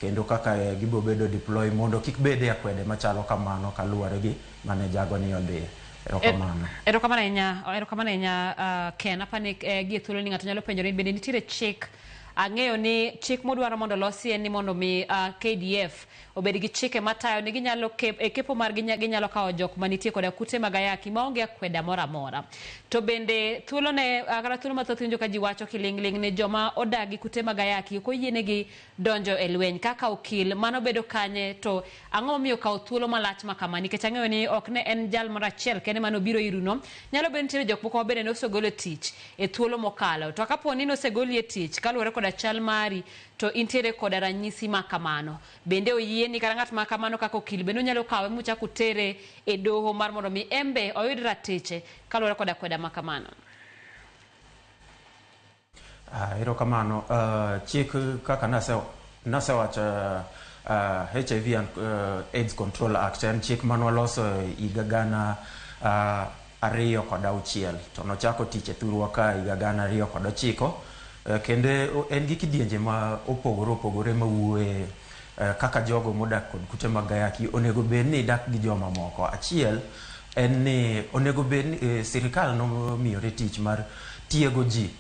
kendo kaka gibiro bedo deploy mondo kik bede akwede machalo kamano kaluwore gi mane jago ni odhiye. Erokamano. Erokamano ahinya, erokamano ahinya Ken. Apani gi e thuolo ni ng'ato nyalo penjore ni bende nitiere chik. Ang'eyo ni chik modwaro mondo olosi en ni mondo mi KDF obed gi chike matayo ni ginyalo e kepo margi ginyalo kawo jok manitie koda kute mag ayaki maonge akweda moro amora. To bende thuolo ne kata thuolo mathoth winjo ka ji wacho kiling'ling' ni joma odak gi kute mag ayaki ok oyienegi donjo e lweny. Kaka okil mano bedo kanye to ang'o momiyo kawo thuolo malach ma kama? Nikech ang'eyo ni ok ne en jal moro achiel kende mane obiro iruno. Nyalo bedo nitiere jok moko ma bende ne osegol e tich e thuolo mokalo. To kapo ni nosegoli e tich kaluwore koda chal mari to intiere koda ranyisi ma kamano. Bende oyieni kata ng'at ma kamano kaka okil bende onyalo kawe muchak utere e doho mar mondo mi embe oyud ratiche kaluwore koda kweda ma kamano. Erokamano. Chik kaka nasewacho HIV and AIDS Control Act en chik mane waloso higa 2006 to nochako tich e thurwa ka higa 2009 kendo en gi kidienje ma opogore opogore mawuoye kaka jogo modak kod kute mag ayaki onego bed ni dak gi joma moko. Achiel en ni onego bed ni sirikal nomiyore tich mar tiego ji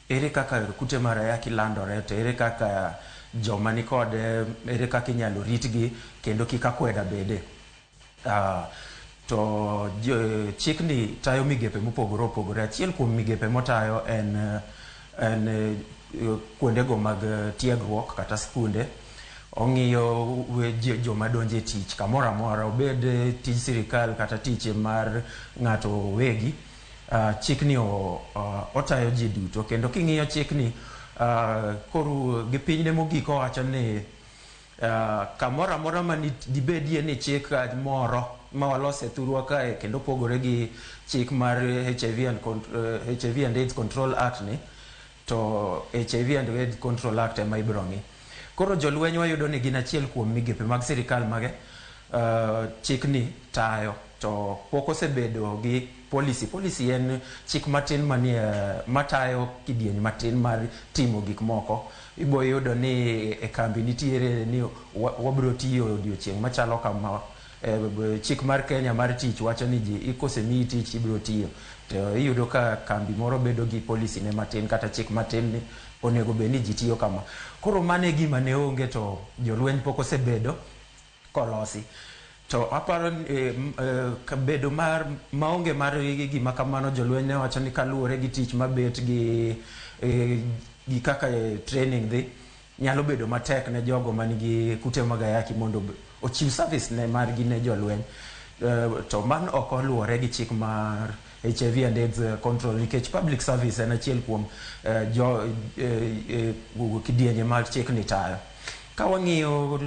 ere kaka kute mar ayaki landore to ere kaka joma nikode ere kaka inyalo ritgi kendo kik akweda bede. To chikni tayo migepe mopogore opogore. Achiel kuom migepe motayo en kuondego mag tiegruok kata skunde. Ong'iyo joma donjo e tich kamoro amora, obed tij sirikal kata tich mar ng'ato owegi. Chikni otayo ji duto kendo king'iyo chikni koro gi pinyne mogik owacho ni kamoro amora ma dibedie ni chik moro ma waloso e thurwa kae kendo opogore gi chik mar HIV and AIDS Control Act ni to HIV and AIDS Control Act ema ibiro ng'i. Koro jolweny wayudo ni gin achiel kuom migepe mag sirikal mage chikni tayo to pok osebedo gi policy. Policy en chik matin manie matayo kidieny matin mar timo gik moko. Ibo yudo ni e kambi nitiere ni wabiro tiyo odiochieng' machalo kama. Chik mar Kenya mar tich wacho ni ji kosemiyi tich ibiro tiyo. To iyudo ka kambi moro bedo gi policy ne matin kata chik matin ni onego bed ni ji tiyo kama. Koro mano e gima ne onge to jolweny pok osebedo kolosi. To aparo bedo mar maonge mar gima kamano jolweny ne wacho ni kaluwore gi tich mabet gi kaka training dhi nyalo bedo matek ne jogo man gi kute mag ayaki mondo ochiw service ne margi ne jolweny. To mano ok oluwore gi chik mar HIV and AIDS control nikech public service en achiel kuom kidienje mar chikni tayo. Ka wang'iyo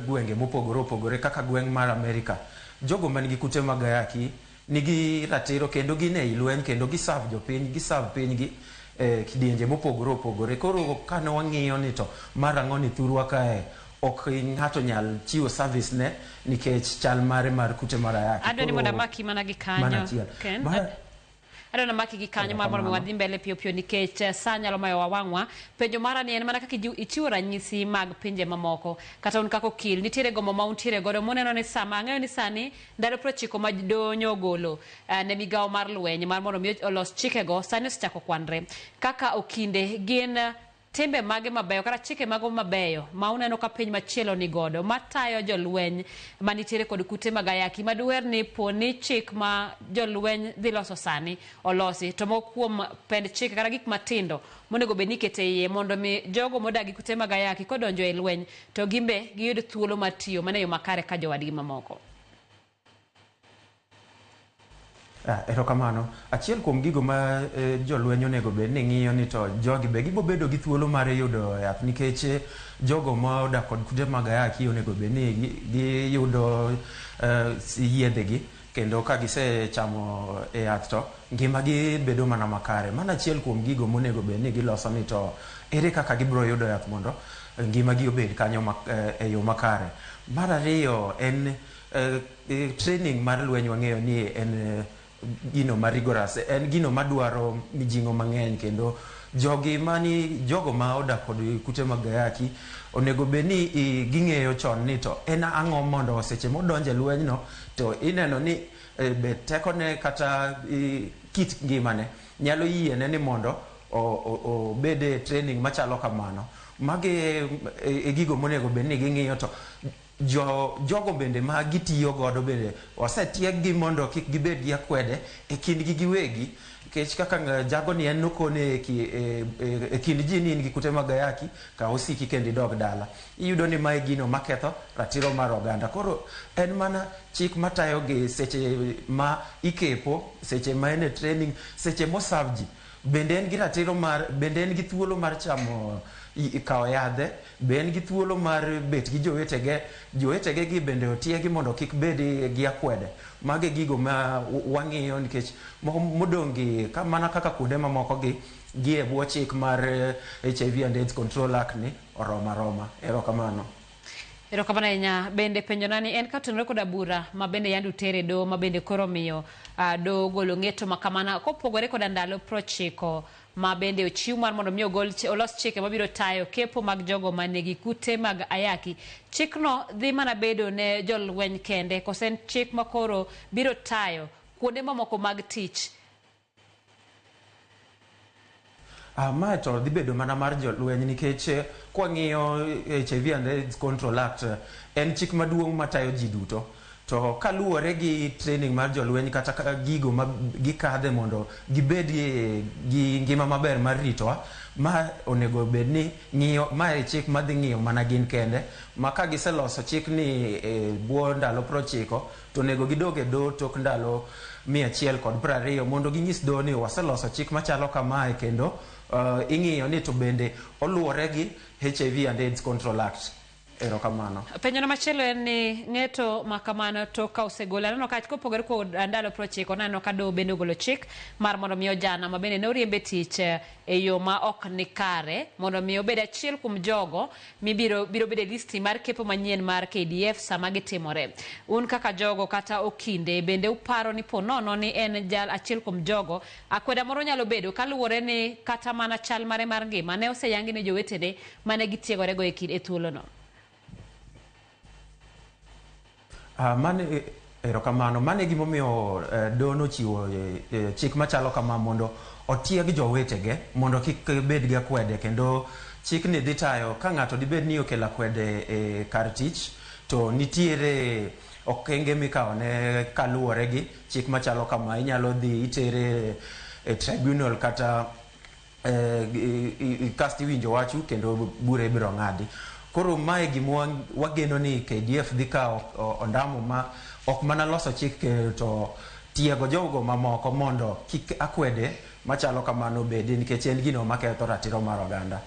gwenge mopogore opogore kaka gweng' mar Amerika, jogo man gi kute mag ayaki nigi ratiro kendo gin ei lweny kendo giserve jopiny, giserve pinygi kidienje mopogore opogore. Koro kane wang'iyo ni to mar ang'o ni thurwa kae ok ng'ato nyal chiwo service ne nikech chal mare mar kute mar ayaki. Adwa ni mondo amaki mana gi kanyo. Adwa ni amaki gi kanyo mar mondo wadhi mbele piyo piyo nikech sa nyalo mayo wang'wa. Penjo mara ni en mana kaka ichiwo ranyisi mag pinje mamoko kata un kaka okil nitiere gombo ma untiere godo muneno ni sama ang'eyo ni sani ndalo 90 ma donyo ogolo ne migawo mar lweny mar mondo mi olos chikego sani osechako kwanre. Kaka okinde gin timbe mage mabeyo kata chike mago mabeyo ma uneno ka piny machielo ni godo matayo jolweny manitiere kod kute mag ayaki maduher ni po ni chik ma jolweny dhi loso sani olosi to moko kuom pend chike kata gik matindo monego bed ni ikete iye mondo mi jogo modak gi kute mag ayaki kodonjo e lweny to gimbe giyud thuolo mar tiyo mana e yo makare ka jowadgi mamoko. Erokamano. Achiel kuom gigo ma jolweny onego bed ni ng'iyo ni to jogi be gibo bedo gi thuolo mar yudo yath nikech jogo ma odak kod kute mag ayaki onego bed ni giyudo yedhegi kendo ka gisechamo yath to ngimagi bedo mana makare. Mano achiel kuom gigo monego bed ni giloso ni to ere kaka gibiro yudo yath mondo ngimagi obed kanyo e yo makare. Mar ariyo en training mar lweny wang'eyo ni en gino ma rigorous, en gino madwaro mijing'o mang'eny kendo jogi mani jogo ma odak kod kute mag ayaki onego bed ni ging'eyo chon ni to en ang'o mondo seche modonje lwenyno to ineno ni be tekone kata kit ngimane nyalo yiene ni mondo obed e training machalo kamano. Magi e gigo monego bed ni ging'iyo to jogo bende ma gitiyo godo bende osetieg gi mondo kik gibed gi akwede e kindgi giwegi, nikech kaka jago ni en nokone e kind ji ni in gi kute mag ayaki, kaw osiki kendo idog dala. Iyudo ni mae gino maketho ratiro mar oganda. Koro en mana chik matayo gi seche ma ikepo, seche ma en e training, seche moserve ji. Bende en gi ratiro mar, bende en gi thuolo mar chamo kawo yadhe, be en gi thuolo mar bet gi jowetege, jowetege gi bende otiegi mondo kik bed gi akwede. Mago e gigo ma wang'iyo nikech modong' gi mana kaka kuonde mamoko gi gi e bwo chik mar HIV and AIDS Control Act ni oromo aroma. Erokamano. Erokamano ahinya. Bende penjona ni en katenore koda bura ma bende yande utere doho ma bende koro omiyo doho ogolo ng'eto ma kamano kopogore koda ndalo 90 ma bende ochiw mar mondo mi ogol olos chike mabiro tayo kepo mag jogo manigi kute mag ayaki. Chikno dhi mana bedo ne jolweny kende kose en chik ma koro biro tayo kuonde mamoko mag tich? Mae to dhi bedo mana mar jolweny nikech kwang'iyo HIV and AIDS Control Act en chik maduong' matayo ji duto. To kaluwore gi training mar jolweny kata gigo ma gikadhe mondo gibed gi ngima maber mar ritowa, ma onego bed ni ng'iyo, ma e chik madhi ng'iyo mana gin kende, ma ka giseloso chik ni e bwo ndalo 90 to onego gidog e doho tok ndalo 120 mondo ginyis doho ni waseloso chik machalo kamae kendo ing'iyo ni to bende oluwore gi HIV and AIDS Control Act. Erokamano. Penjono machielo en ni ng'eto ma kamano to ka osegol aneno ka kopogore kod ndalo 90 naneno ka doho bende ogolo chik mar mondo mi ojana ma bende ne oriemb e tich e yo ma ok ni kare mondo mi obed achiel kuom jogo mibiro biro bedo e listi mar kepo manyien mar KDF sama gitimore. Un kaka jogo kata okinde bende uparo ni po nono ni en jal achiel kuom jogo akweda moro nyalo bedo kaluwore ni kata mana chal mare mar ngima ne oseyangi ne jowetene mane gitiegorego e thuolono. Mane erokamano. Mane gimomiyo doho nochiwo chik machalo kama mondo otieg jowetege mondo kik bed gi akwede kendo chikni dhi tayo ka ng'ato dibed ni okelo akwede e kar tich to nitiere okenge mikawo ne kaluwore gi chik machalo kama. Inyalo dhi itere e tribunal kata kasto iwinjo wachu kendo bura ibiro ng'adi. Koro mae gima wageno ni KDF dhi kawo ondamo ma ok mana loso chik to tiego jogo mamoko mondo kik akwede machalo kamano bedi nikech en gino maketho ratiro mar oganda.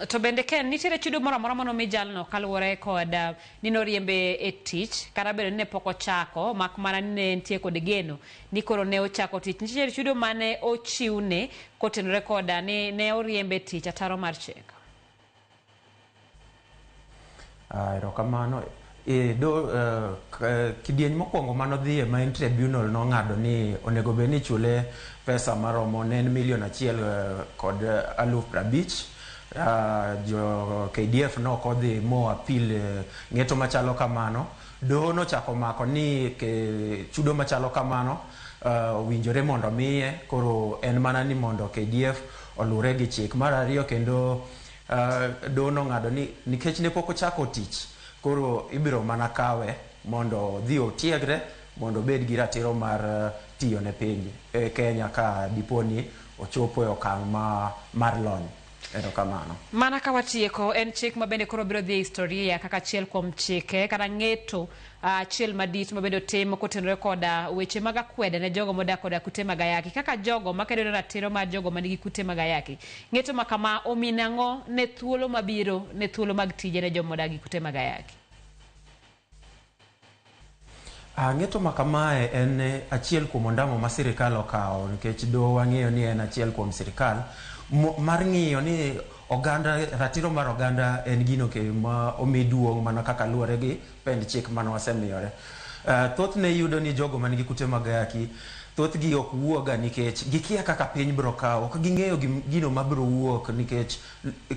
To bende Ken, nitiere chudo moro amora manomi jalno kaluwore kod ni noriembe e tich kata bedo ni ne pok ochako mak mana ni ne entie kod geno ni koro ne ochako tich. Nitiere chudo mane ochiwne kotenore koda ni ne oriembe e tich ataro mar chik? Erokamano. Kidieny mokwongo manodhiye ma en tribunal nong'ado ni onego bed ni ichule pesa maromo ne en milion 1.50 million. Jo KDF nok odhi mo appeal ng'eto machalo kamano. Doho nochako mako ni chudo machalo kamano owinjore mondo miye, koro en mana ni mondo KDF olure gi chik. Mar ariyo kendo doho nong'ado ni nikech ne pok ochako tich, koro ibiro mana kawe mondo odhi otiegre mondo obed gi ratiro mar tiyo ne piny Kenya ka dipo ni ochopo e okang' mar lony. Erokamano. Mana ka watieko, en chik ma bende koro biro dhi e historia kaka achiel kuom chike kata ng'eto achiel madit ma bende otim kotenore koda weche mag akwede ne jogo modak koda kute mag ayaki kaka jogo makedo ne ratiro mar jogo manigi kute mag ayaki. Ng'eto ma kama omino ang'o ne thuolo mabiro ne thuolo mag tije ne joma odak gi kute mag ayaki? Ng'eto ma kamae en achiel kuom ondamo ma sirikal okawo nikech doho wang'eyo ni en achiel kuom sirikal mar ng'iyo ni oganda ratiro mar oganda en gino ma omi duong' mana kaka luwore gi pend chik mane wasemiyore. Thothne iyudo ni jogo man gi kute mag ayaki thothgi ok wuoga nikech gikia kaka piny biro kawo, ok ging'eyo gino mabiro wuok nikech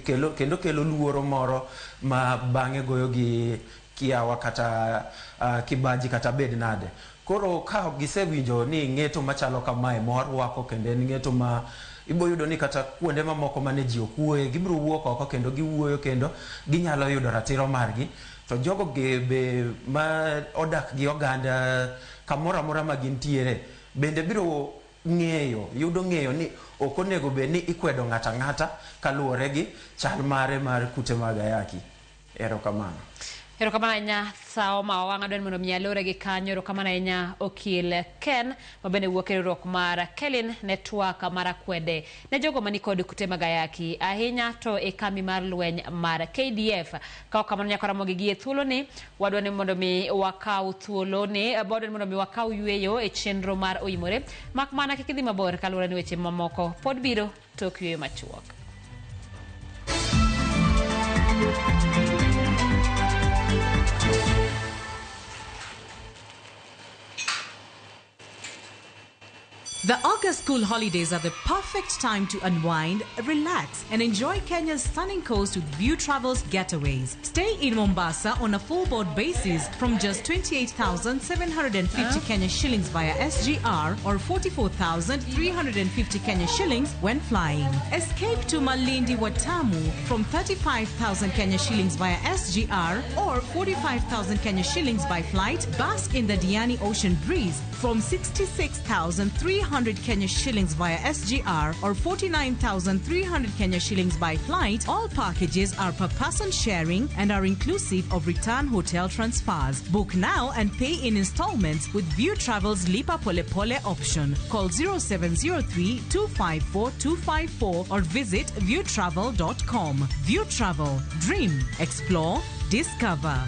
kendo kelo luoro moro ma bang'e goyo gi kiawa kata kibaji kata bed nade. Koro ka gisewinjo ni ng'eto machalo kamae ma warwako kendo en ng'eto ma ibo yudo ni kata kuonde mamoko mane ji ok wuoye, gibiro wuok oko kendo giwuoyo kendo ginyalo yudo ratiro margi. To jogo be ma odak gi oganda kamoro amora ma gintiere bende biro ng'eyo, yudo ng'eyo ni ok onego bed ni ikwedo ng'ato ang'ata kaluwore gi chal mare mar kute mag ayaki. Erokamano. Erokamano ahinya Sao ma wang' adwa ni mondo mi alore gi kanyo. Erokamano ahinya Okil Ken ma bende wuok e riwruok mar Kelin Network mar akwede ne jogo manikod kute mag ayaki ahinya to e kambi mar lweny mar KDF. Ka ok kamano nyaka Ramogi gi e thuoloni wadwa ni mondo mi wakaw thuoloni, wadwa ni mondo mi wakaw yueyo e chenro mar Oimore, mak mana kik idhi mabor kaluwore ni weche mamoko pod biro tok yueyo machuok. The August school holidays are the perfect time to unwind, relax, and enjoy Kenya's stunning coast with View Travels getaways. Stay in Mombasa on a full board basis from just 28,750 Kenya shillings via SGR or 44,350 Kenya shillings when flying. Escape to Malindi Watamu from 35,000 Kenya shillings via SGR or 45,000 Kenya shillings by flight. Bask in the Diani Ocean breeze from 66,300 Kenya shillings via SGR or 49,300 Kenya shillings by flight. All packages are per person sharing and are inclusive of return hotel transfers. Book now and pay in installments with View Travel's Lipa Pole Pole option. Call 0703 254 254 or visit viewtravel.com. View Travel. Dream, explore, discover.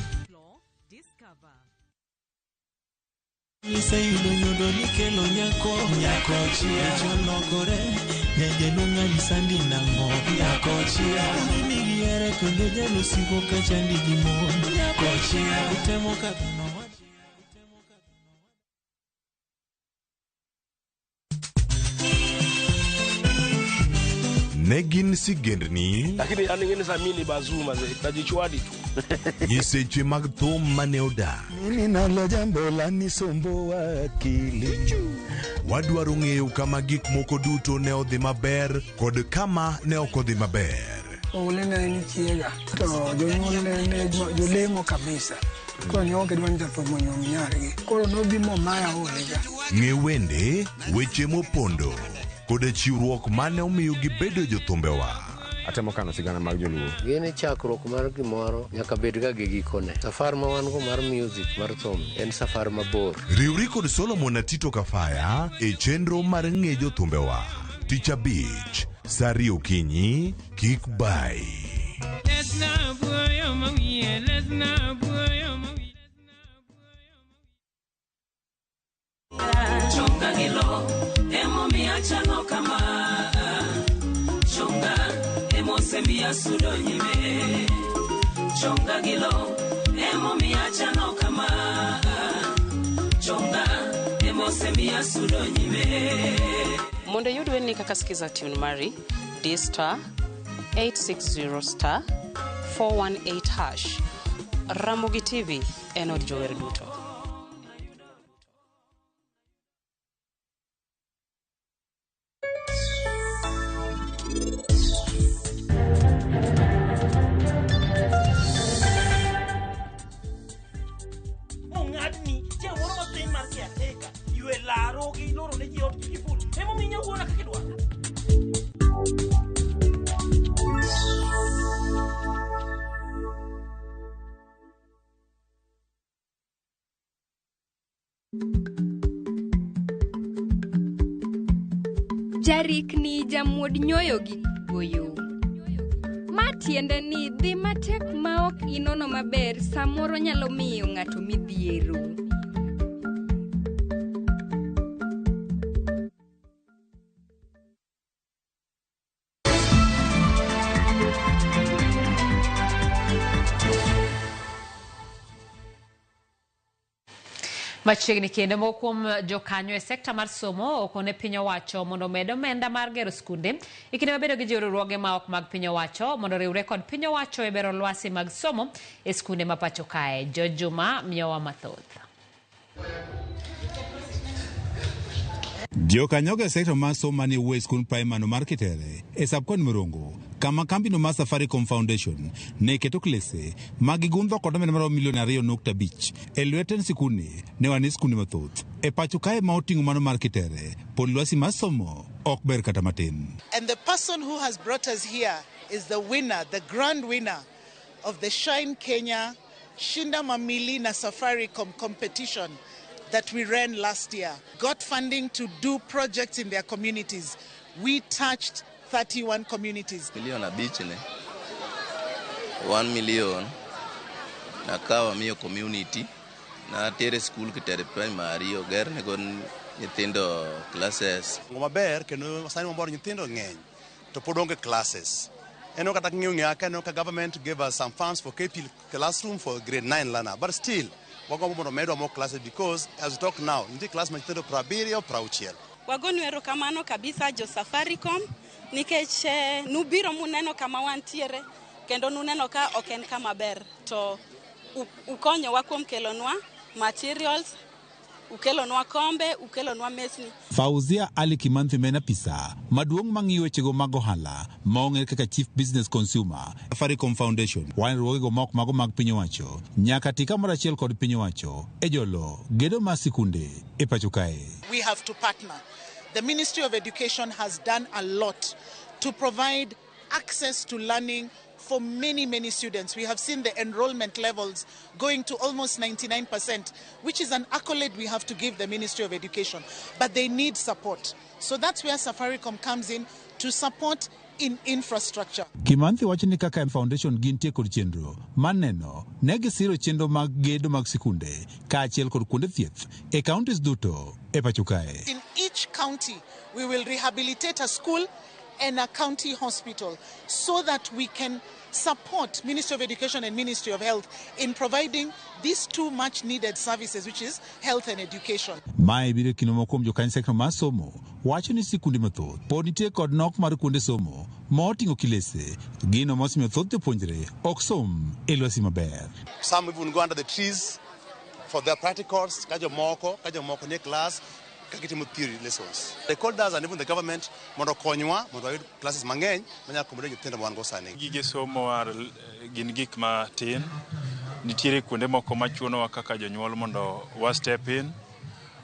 Iseyudo nyodo nikelo nyako nyako chia cholokore nyajaluong' alisandi nang'o nyako chia mimi gihere kendo jalosiko kachandi gi mon nyako chia utemo kadho nowach. Ne gin sigendni Lakini yani ngine za mimi ni bazuu mazee, najichwadi tu. Nyiseche mag thum mane odak. Mimi nalo jambo la nisumbuwa akili. Wadwaro ng'eyo kama gik moko duto ne odhi maber kod kama ne ok odhi maber. Oule ne en chiega to jonyuol ne jolemo kabisa. Koro ne ok gidwa ni jathum onyuom nyargi. Koro nobi momaya olega. Ng'e wende, weche mopondo kod chiwruok mane omiyo gibedo jothumbewa. Atemo kano sigana mag joluo. Gini chakruok mar gimoro nyaka bed ga gi gikone. Safar ma wan go mar music mar thum en safar mabor. Riwri kod Solomon Atito Kafaya e chenro mar ng'e jothumbewa. Tich abich, sa 2 okinyi, kik bai. Lesna buoyo mawiye, lesna buoyo mawiye. Chonga gi lo, emomiyo achalo kama. Chonga, emosemiyo asudo nyime. Chonga gi lo, emomiyo achalo kama. Chonga, emosemiyo asudo nyime. Mondo iyud wendni kaka Skiza tune mari, di star 860 star 418 hash. Ramogi TV en od jower duto. Mong'adni chieng' moro matin mar caretaker ywe laro gi loro ne ji ot gi kiful emomiyo inyalo wuona kaka idwaro. Jarikni jamuod nyoyo gi goyo. Ma tiende ni dhi matek ma ok inono maber samoro nyalo miyo ng'ato midhiero. Machiegni kendo moko kuom jokanyo e sekta mar somo okone piny owacho mondo omed omenda mar gero skunde e kinde mabedo gi riwruoge ma ok mag piny owacho mondo oriwre kod piny owacho e bero lwasi mag somo e skunde ma pacho kae. George Juma miyowa mathoth. Jokanyogo e sekta mar somo manie wuoyi skund praimar mar Kitere e subkaunti Mirongo kama kambino mar Safaricom Foundation ne keto klese ma gigundho kod omenda maromo milion 2.5 e lwet tend sikundni ne wane skunde mathoth e pacho kae ma oting'o mano mar Kitere pod lwasi mar somo ok ber kata matin. And the person who has brought us here is the winner, the grand winner of the Shine Kenya Shinda Mamili na Safaricom competition that we ran last year. Got funding to do projects in their communities. We touched 31 communities. Milion 5 ne 1 million nakawo amiyo community natere skul Kitere Primary ogernego nyithindo classes. Maber kendo sani wamor nyithindo ng'eny to pod onge classes. Eno kata ng'iyo ng'aka eno ka government gave us some funds for KP classroom for grade 9 learner, but still wagombo mondo medwa more classes because as we talk now nitie class ma nyithindo 70 60. Wagonu erokamano kabisa jo Safaricom nikech nubiro muneno kama wantiere kendo nuneno ka ok en kama ber to ukonyowa kuom kelonwa materials, ukelonwa kombe, ukelonwa mesni. Fauzia Ali Kimanthi mena pisa maduong' mang'iyo wechego mag ohala ma ong'ere kaka Chief Business Consumer Safaricom Foundation wan riwruogego ma ok mago mag piny owacho nyaka ti kamoro achiel kod piny owacho e jolo gedo mar sikunde e pacho kae. We have to partner. The Ministry of Education has done a lot to provide access to learning for many, many students. We have seen the enrollment levels going to almost 99%, which is an accolade we have to give the Ministry of Education. But they need support. So that's where Safaricom comes in to support in infrastructure. Kimanthi wacho ni kaka foundation gintie kod chenro mar neno ne gisiro chenro mag gedo mag sikunde kaachiel kod kuonde thieth e counties duto e pacho kae. In each county, we will rehabilitate a school and a county hospital so that we can support Ministry of Education and Ministry of Health in providing these two much needed services, which is health and education. Mae biro kinde moko kuom jokanyo sekta mar somo wacho ni sikunde mathoth pod nitie kod nok mar kuonde somo ma oting'o kilese, gino mosemiyo thoth jopuonjre ok som e lwasi maber. Some even go under the trees for their practicals, ka jomoko nie class ka gitimo theory lessons. They called us and even the government mondo okonywa mondo wayud classes mang'eny manyalo accommodate nyithindo ma wan go sani. Gige somo gin gik matin. Nitiere kuonde moko machunowa kaka jonyuol mondo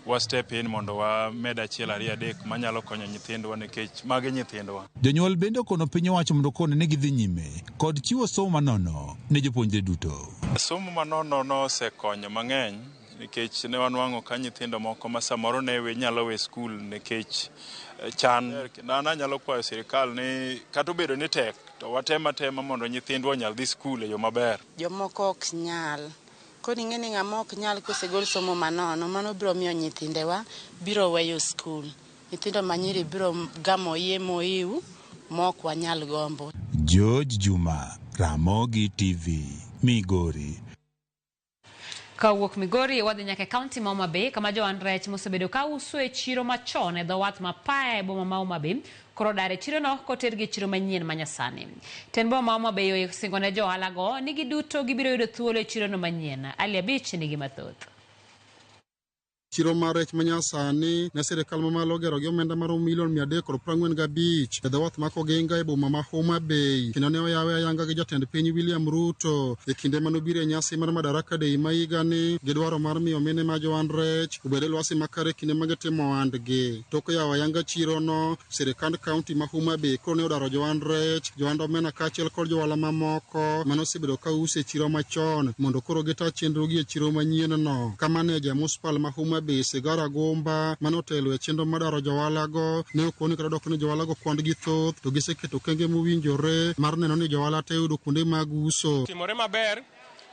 wa step in mondo wamed 1 2 3 manyalo konyo nyithindwa nikech magi nyithindwa. Jonyuol bende okono piny owacho mondo okone ni gidhi nyime kod chiwo somo manono ne jopuonjre duto. Somo manono nosekonyo mang'eny nikech ne wanwang'o ka nyithindo moko ma samoro ne nyalo we skul nikech chan. An anyalo kwayo sirikal ni kata obedo ni tek to watem atema mondo nyithindwa onyal dhi skul e yo maber. Jomoko ok nyal. Koro ing'e ni ng'ama ok nyal kosegol somo manono, mano biro miyo nyithindewa biro weyo skul. Nyithindo manyiri biro gamo iye moiw mok wanyal gombo. George Juma, Ramogi TV, Migori. Kawuok Migori wadhi nyaka e kaunti ma Homa Bay kama johan rech mosebedo ka uso e chiro machon e dho wath ma Paya e boma ma Homa Bay koro dar e chirono kotergi e chiro manyien ma nyasani. Tend boma ma Homa Bay osingo ne jo ohalago ni giduto gibiro yudo thuolo e chirono manyien. Ali Abich nigi mathoth. Chiro mar rech manyasani ne sirikal mamalo ogero gi omenda maromo milion 345 e dho wath ma Koginga e boma ma Homa Bay, kendo ne oyawe ayanga gi jatend piny William Ruto e kinde manobiro e nyasi mar Madaraka Day ma higani gi dwaro mar miyo mine ma johand rech obed e lwasi makare kinde ma gitimo ohandgi. Tok yawo ayanga chirono, sirikand kaunti ma Homa Bay koro ne odaro johand rech, johand omena kaachiel kod johala mamoko manosebedo ka uso e chiro machon mondo koro gita chenrogi e chiro manyien-no. Ka maneja municipal ma Homa Bay Sigara Gomba manotelo e chenro madaro johalago ne okoni kata dok ni johalago kwand gi thoth to giseketo okenge mowinjore mar neno ni johala te yudo kuonde mag uso. Timore maber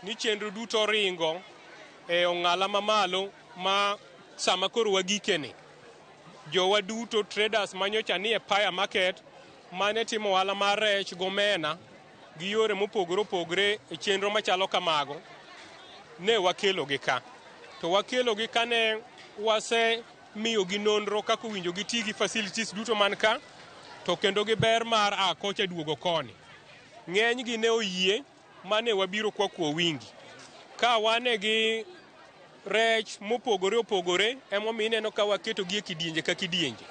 ni chenro duto ringo e ong'ala mamalo ma sama koro wagikeni jowa duto traders manyocha ni e Paya Market mane timo ohala mar rech gomena gi yore mopogore opogore e chenro machalo kamago ne wakelo gi ka. To wakelogi kane wasemiyogi nonro kaka owinjo giti gi facilities duto man ka, to kendo gi ber mar a kocha duogo koni. Ng'enygi ne oyie mane wabiro kwa kuo wingi. Ka wane gi rech mopogore opogore, emomiyo ineno ka waketogi e kidienje ka kidienje.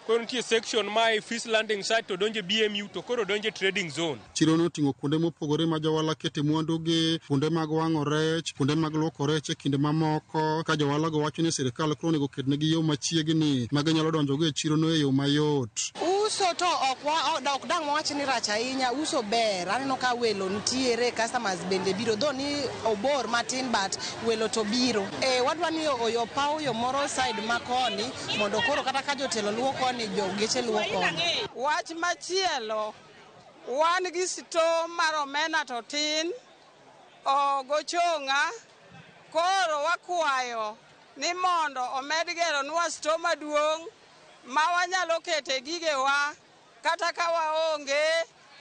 Koro nitie section ma e fish landing site to donje BMU to koro donje trading zone. Chiro no oting'o kuonde mopogore ma johala kete mwandugi, kuonde mag wang'o rech, kuonde mag luoko rech e kinde mamoko, ka johala go wacho ni sirikal koro onego okednegi yo machiegni ma ginyalo donjogo e chirono e yo mayot. Uso to ok dang' wawach ni rach ahinya, uso ber. Aneno ka welo nitiere, customers bende biro. Though ni obor matin but welo to biro. Wadwa ni oyo paw yo moro side ma koni mondo koro kata ka jotelo luwo koni, jo geche luwo koni. Wach machielo, wan gi store mar omena to tin, ogochong'a, koro wakwayo ni mondo omed geronwa store maduong' ma wanyalo kete gigewa kata ka waonge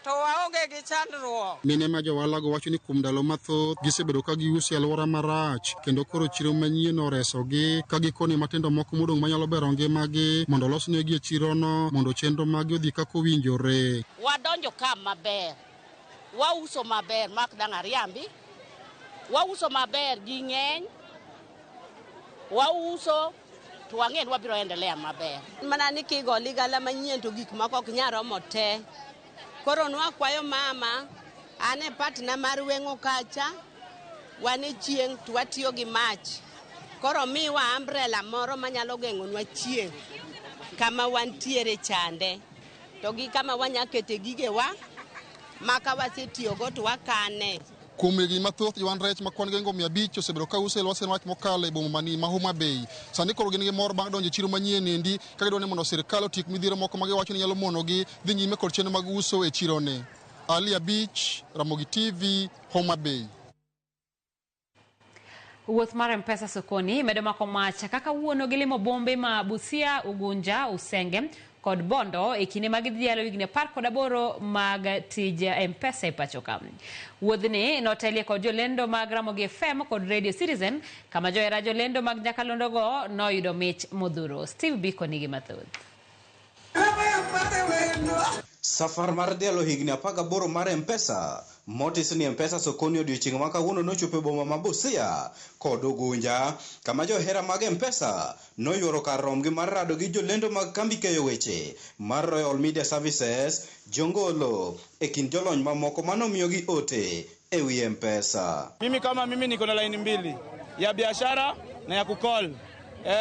to waonge gi chandruok. Mine ma johala go wacho ni kuom ndalo mathoth gisebedo ka giuso e alwora marach kendo koro chiro manyien oresogi ka gikoni matindo moko modong' manyalo bero ngimagi mondo olosnegi e chirono mondo chenro maggi odhi kaka owinjore. Wadonjo ka maber, wauso maber mak dang' ariambi, wauso maber ji ng'eny, wauso to wang'e ni wabiro endelea maber. Mana ni kigo ligala manyien to gik moko ok nyal romo te. Koro nwakwayo mama, an e partner mar weng'o kacha, wan e chieng' to watiyo gi mach. Koro miwa umbrella moro manyalo geng'onwa chieng' kama wantiere chande. To gi kama wanya kete gigewa, ma ka wasetiyogo to wakane. Kuom higni mathoth jowan rech ma kwan gi 500 osebedo ka uso e lwasi wach mokalo e boma mani ma Homa Bay. Sani koro gin gi mor bang' donjo e chiro manyien endi ka gidwaro ni mondo sirikal otiek midhiero moko ma giwacho ni nyalo monogi dhi nyime kod chenro mag uso e chironi. Ali Abich, Ramogi TV, Homa Bay. Wuoth mar M-Pesa sokoni medo mako mach kaka wuono gilimo bombe ma Busia, Ugunja, Usenge kod Bondo e kinde ma gidhialo higni 18 mag tij M-Pesa e pacho ka. Wuodhni notelie kod jolendo mag Ramogi FM kod Radio Citizen kama johera jolendo mag nyakalondo noyudo mich modhuro. Steve Biko nigi mathoth. Safar mar dhialo higni 18 mar M-Pesa motis ni M-Pesa sokoni odiochieng' ma kawuono nochopo e boma ma Busia kod Ugunja kama johera mag M-Pesa noyuoro kar romgi mar rado gi jolendo mag kambi keyo weche mar Royal Media Services jongolo e kind jolony mamoko manomiyogi ote e wi M-Pesa. Mimi kama mimi niko na line mbili ya biashara na ya kucall.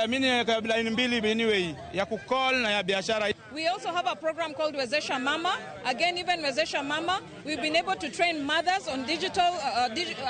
Mimi niko na line mbili anyway, ya kucall na ya biashara. We also have a program called Wezesha Mama. Again, even Wezesha Mama, we've been able to train mothers on digital,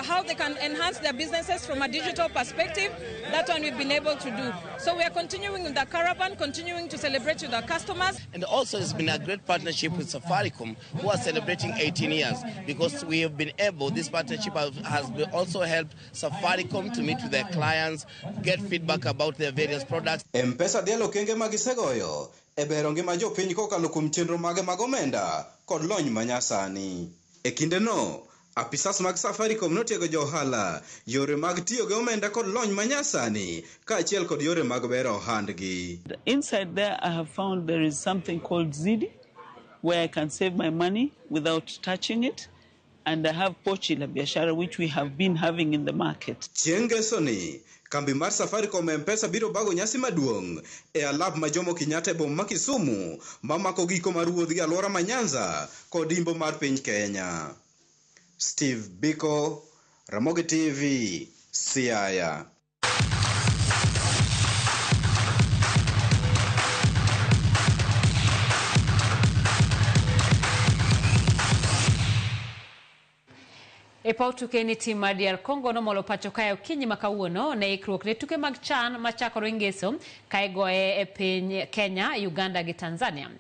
how they can enhance their businesses from a digital perspective. That one we've been able to do. So we are continuing with the caravan, continuing to celebrate with our customers. And also it's been a great partnership with Safaricom, who are celebrating 18 years, because we have been able, this partnership has also helped Safaricom to meet with their clients, get feedback about their various products. M-Pesa dhialo okenge ma gisegoyo e bero ngima jopiny kokalo kuom chenro mage mag omenda kod lony manyasani. E kindeno, apisas mag Safaricom notiego jo ohala yore mag tiyo gi omenda kod lony manyasani kaachiel kod yore mag bero ohandgi. Inside there I have found there is something called Zidi, where I can save my money without touching it. And I have Pochi la Biashara, which we have been having in the market. Chieng' ngesoni, kambi mar Safaricom M-Pesa biro bago nyasi maduong' e alap ma Jomo Kenyatta e boma ma Kisumu mamako giko mar wuodhgi alwora ma Nyanza kod imbo mar piny Kenya. Steve Biko, Ramogi TV, Siaya. E paw tuke ni tim mar DR Congo nomolo pacho kae okinyi ma kawuono ne ikruok ne tuke mag CHAN machakore ngeso ka igoye e piny Kenya, Uganda gi Tanzania.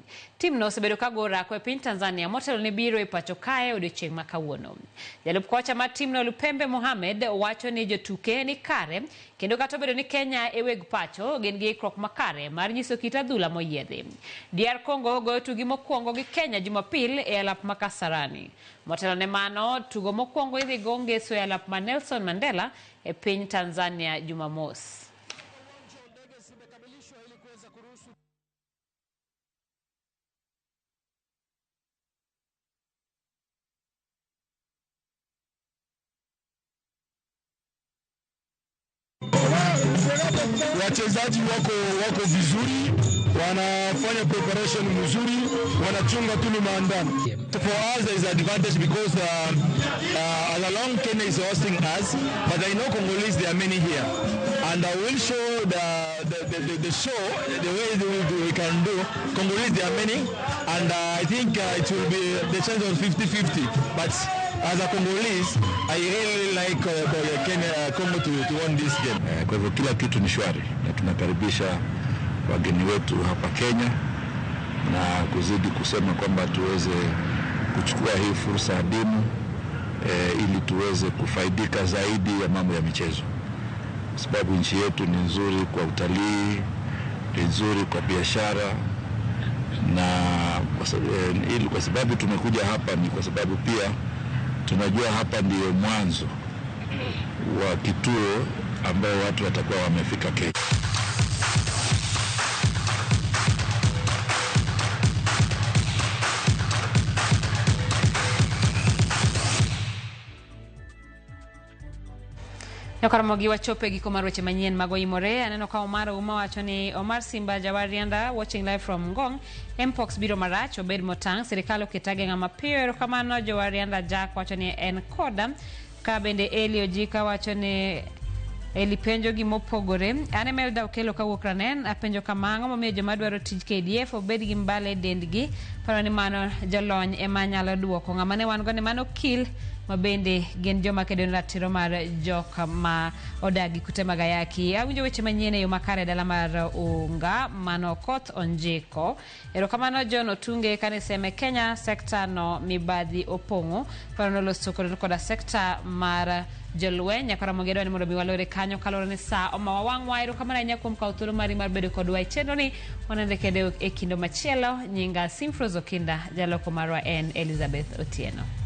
Timno osebedo ka go orako e piny Tanzania motelo ne biro e pacho kae odiochieng' ma kawuono. Jalup kocha mar timno Lupembe Mohamed wacho ni jotuke ni kare kendo kata obedo ni Kenya e weg pacho gin gi ikruok makare mar nyiso kit adhula moyiedhi. DR Congo goyo tugi mokwongo gi Kenya Jumapil e alap ma Kasarani. Motelo ne mano, tugo mokwongo idhi go ngeso e alap ma Nelson Mandela e piny Tanzania Jumamos. Wachezaji wako wako vizuri, wanafanya preparation mzuri, wanachunga tu ni maandano. For us there is advantage because along Kenya is hosting us, but I know Congolese there are many here, and I will show the show the way we can do. Congolese there are many, and I think it will be the chance of 50-50, but as a Congolese, I really like Kenya, Congo to win this game. Kwa hivyo kila kitu ni shwari na tunakaribisha wageni wetu hapa Kenya na kuzidi kusema kwamba tuweze kuchukua hii fursa adimu ili tuweze kufaidika zaidi ya mambo ya michezo, kwa sababu nchi yetu ni nzuri kwa utalii, ni nzuri kwa biashara, na kwa sababu tumekuja hapa ni kwa sababu pia tunajua hapa ndiyo mwanzo wa kituo ambao watu watakuwa wamefika Kenya. Nyakaramogi wachope giko mar weche manyien mag Oimore. Aneno ka Omar Ouma wacho ni Omar Simba Jawarianda watching live from Ngong. Mpox biro marach, obed motang', sirikal oket ageng'a mapiyo. Erokamano Jawarianda Jack wacho ni en koda. Ka bende Eli Ojika wacho ni Eli penjo gimopogore. An Emelda Okelo kawuok Ranen, apenjo kama ang'o momiyo joma dwaro tij KDF obed gi mbala e dendgi? Paro ni mano jolony ema nyalo duoko. Ng'ama ne wan go ni mano okil ma bende gin joma kedo ne ratiro mar jok ma odak gi kute mag ayaki. Awinjo weche manyien e yo makare dala mar Unga, mano Okoth Onjiko. Erokamano John Otunge kaniseme Kenya, sekta no mibadhi opong'o. Paro noloso koda sekta mar jolweny. Nyakaramogi adwa ni mondo mi walore kanyo kaluwore ni saa omawa wang'wa. Erokamano ahinya kuom kawo thuolo mari mar bedo kodwa e chenro ni. Wanenre kendo e kinde machielo. Nyinga Simfrose Okinda, jaloko marwa en Elizabeth Otieno.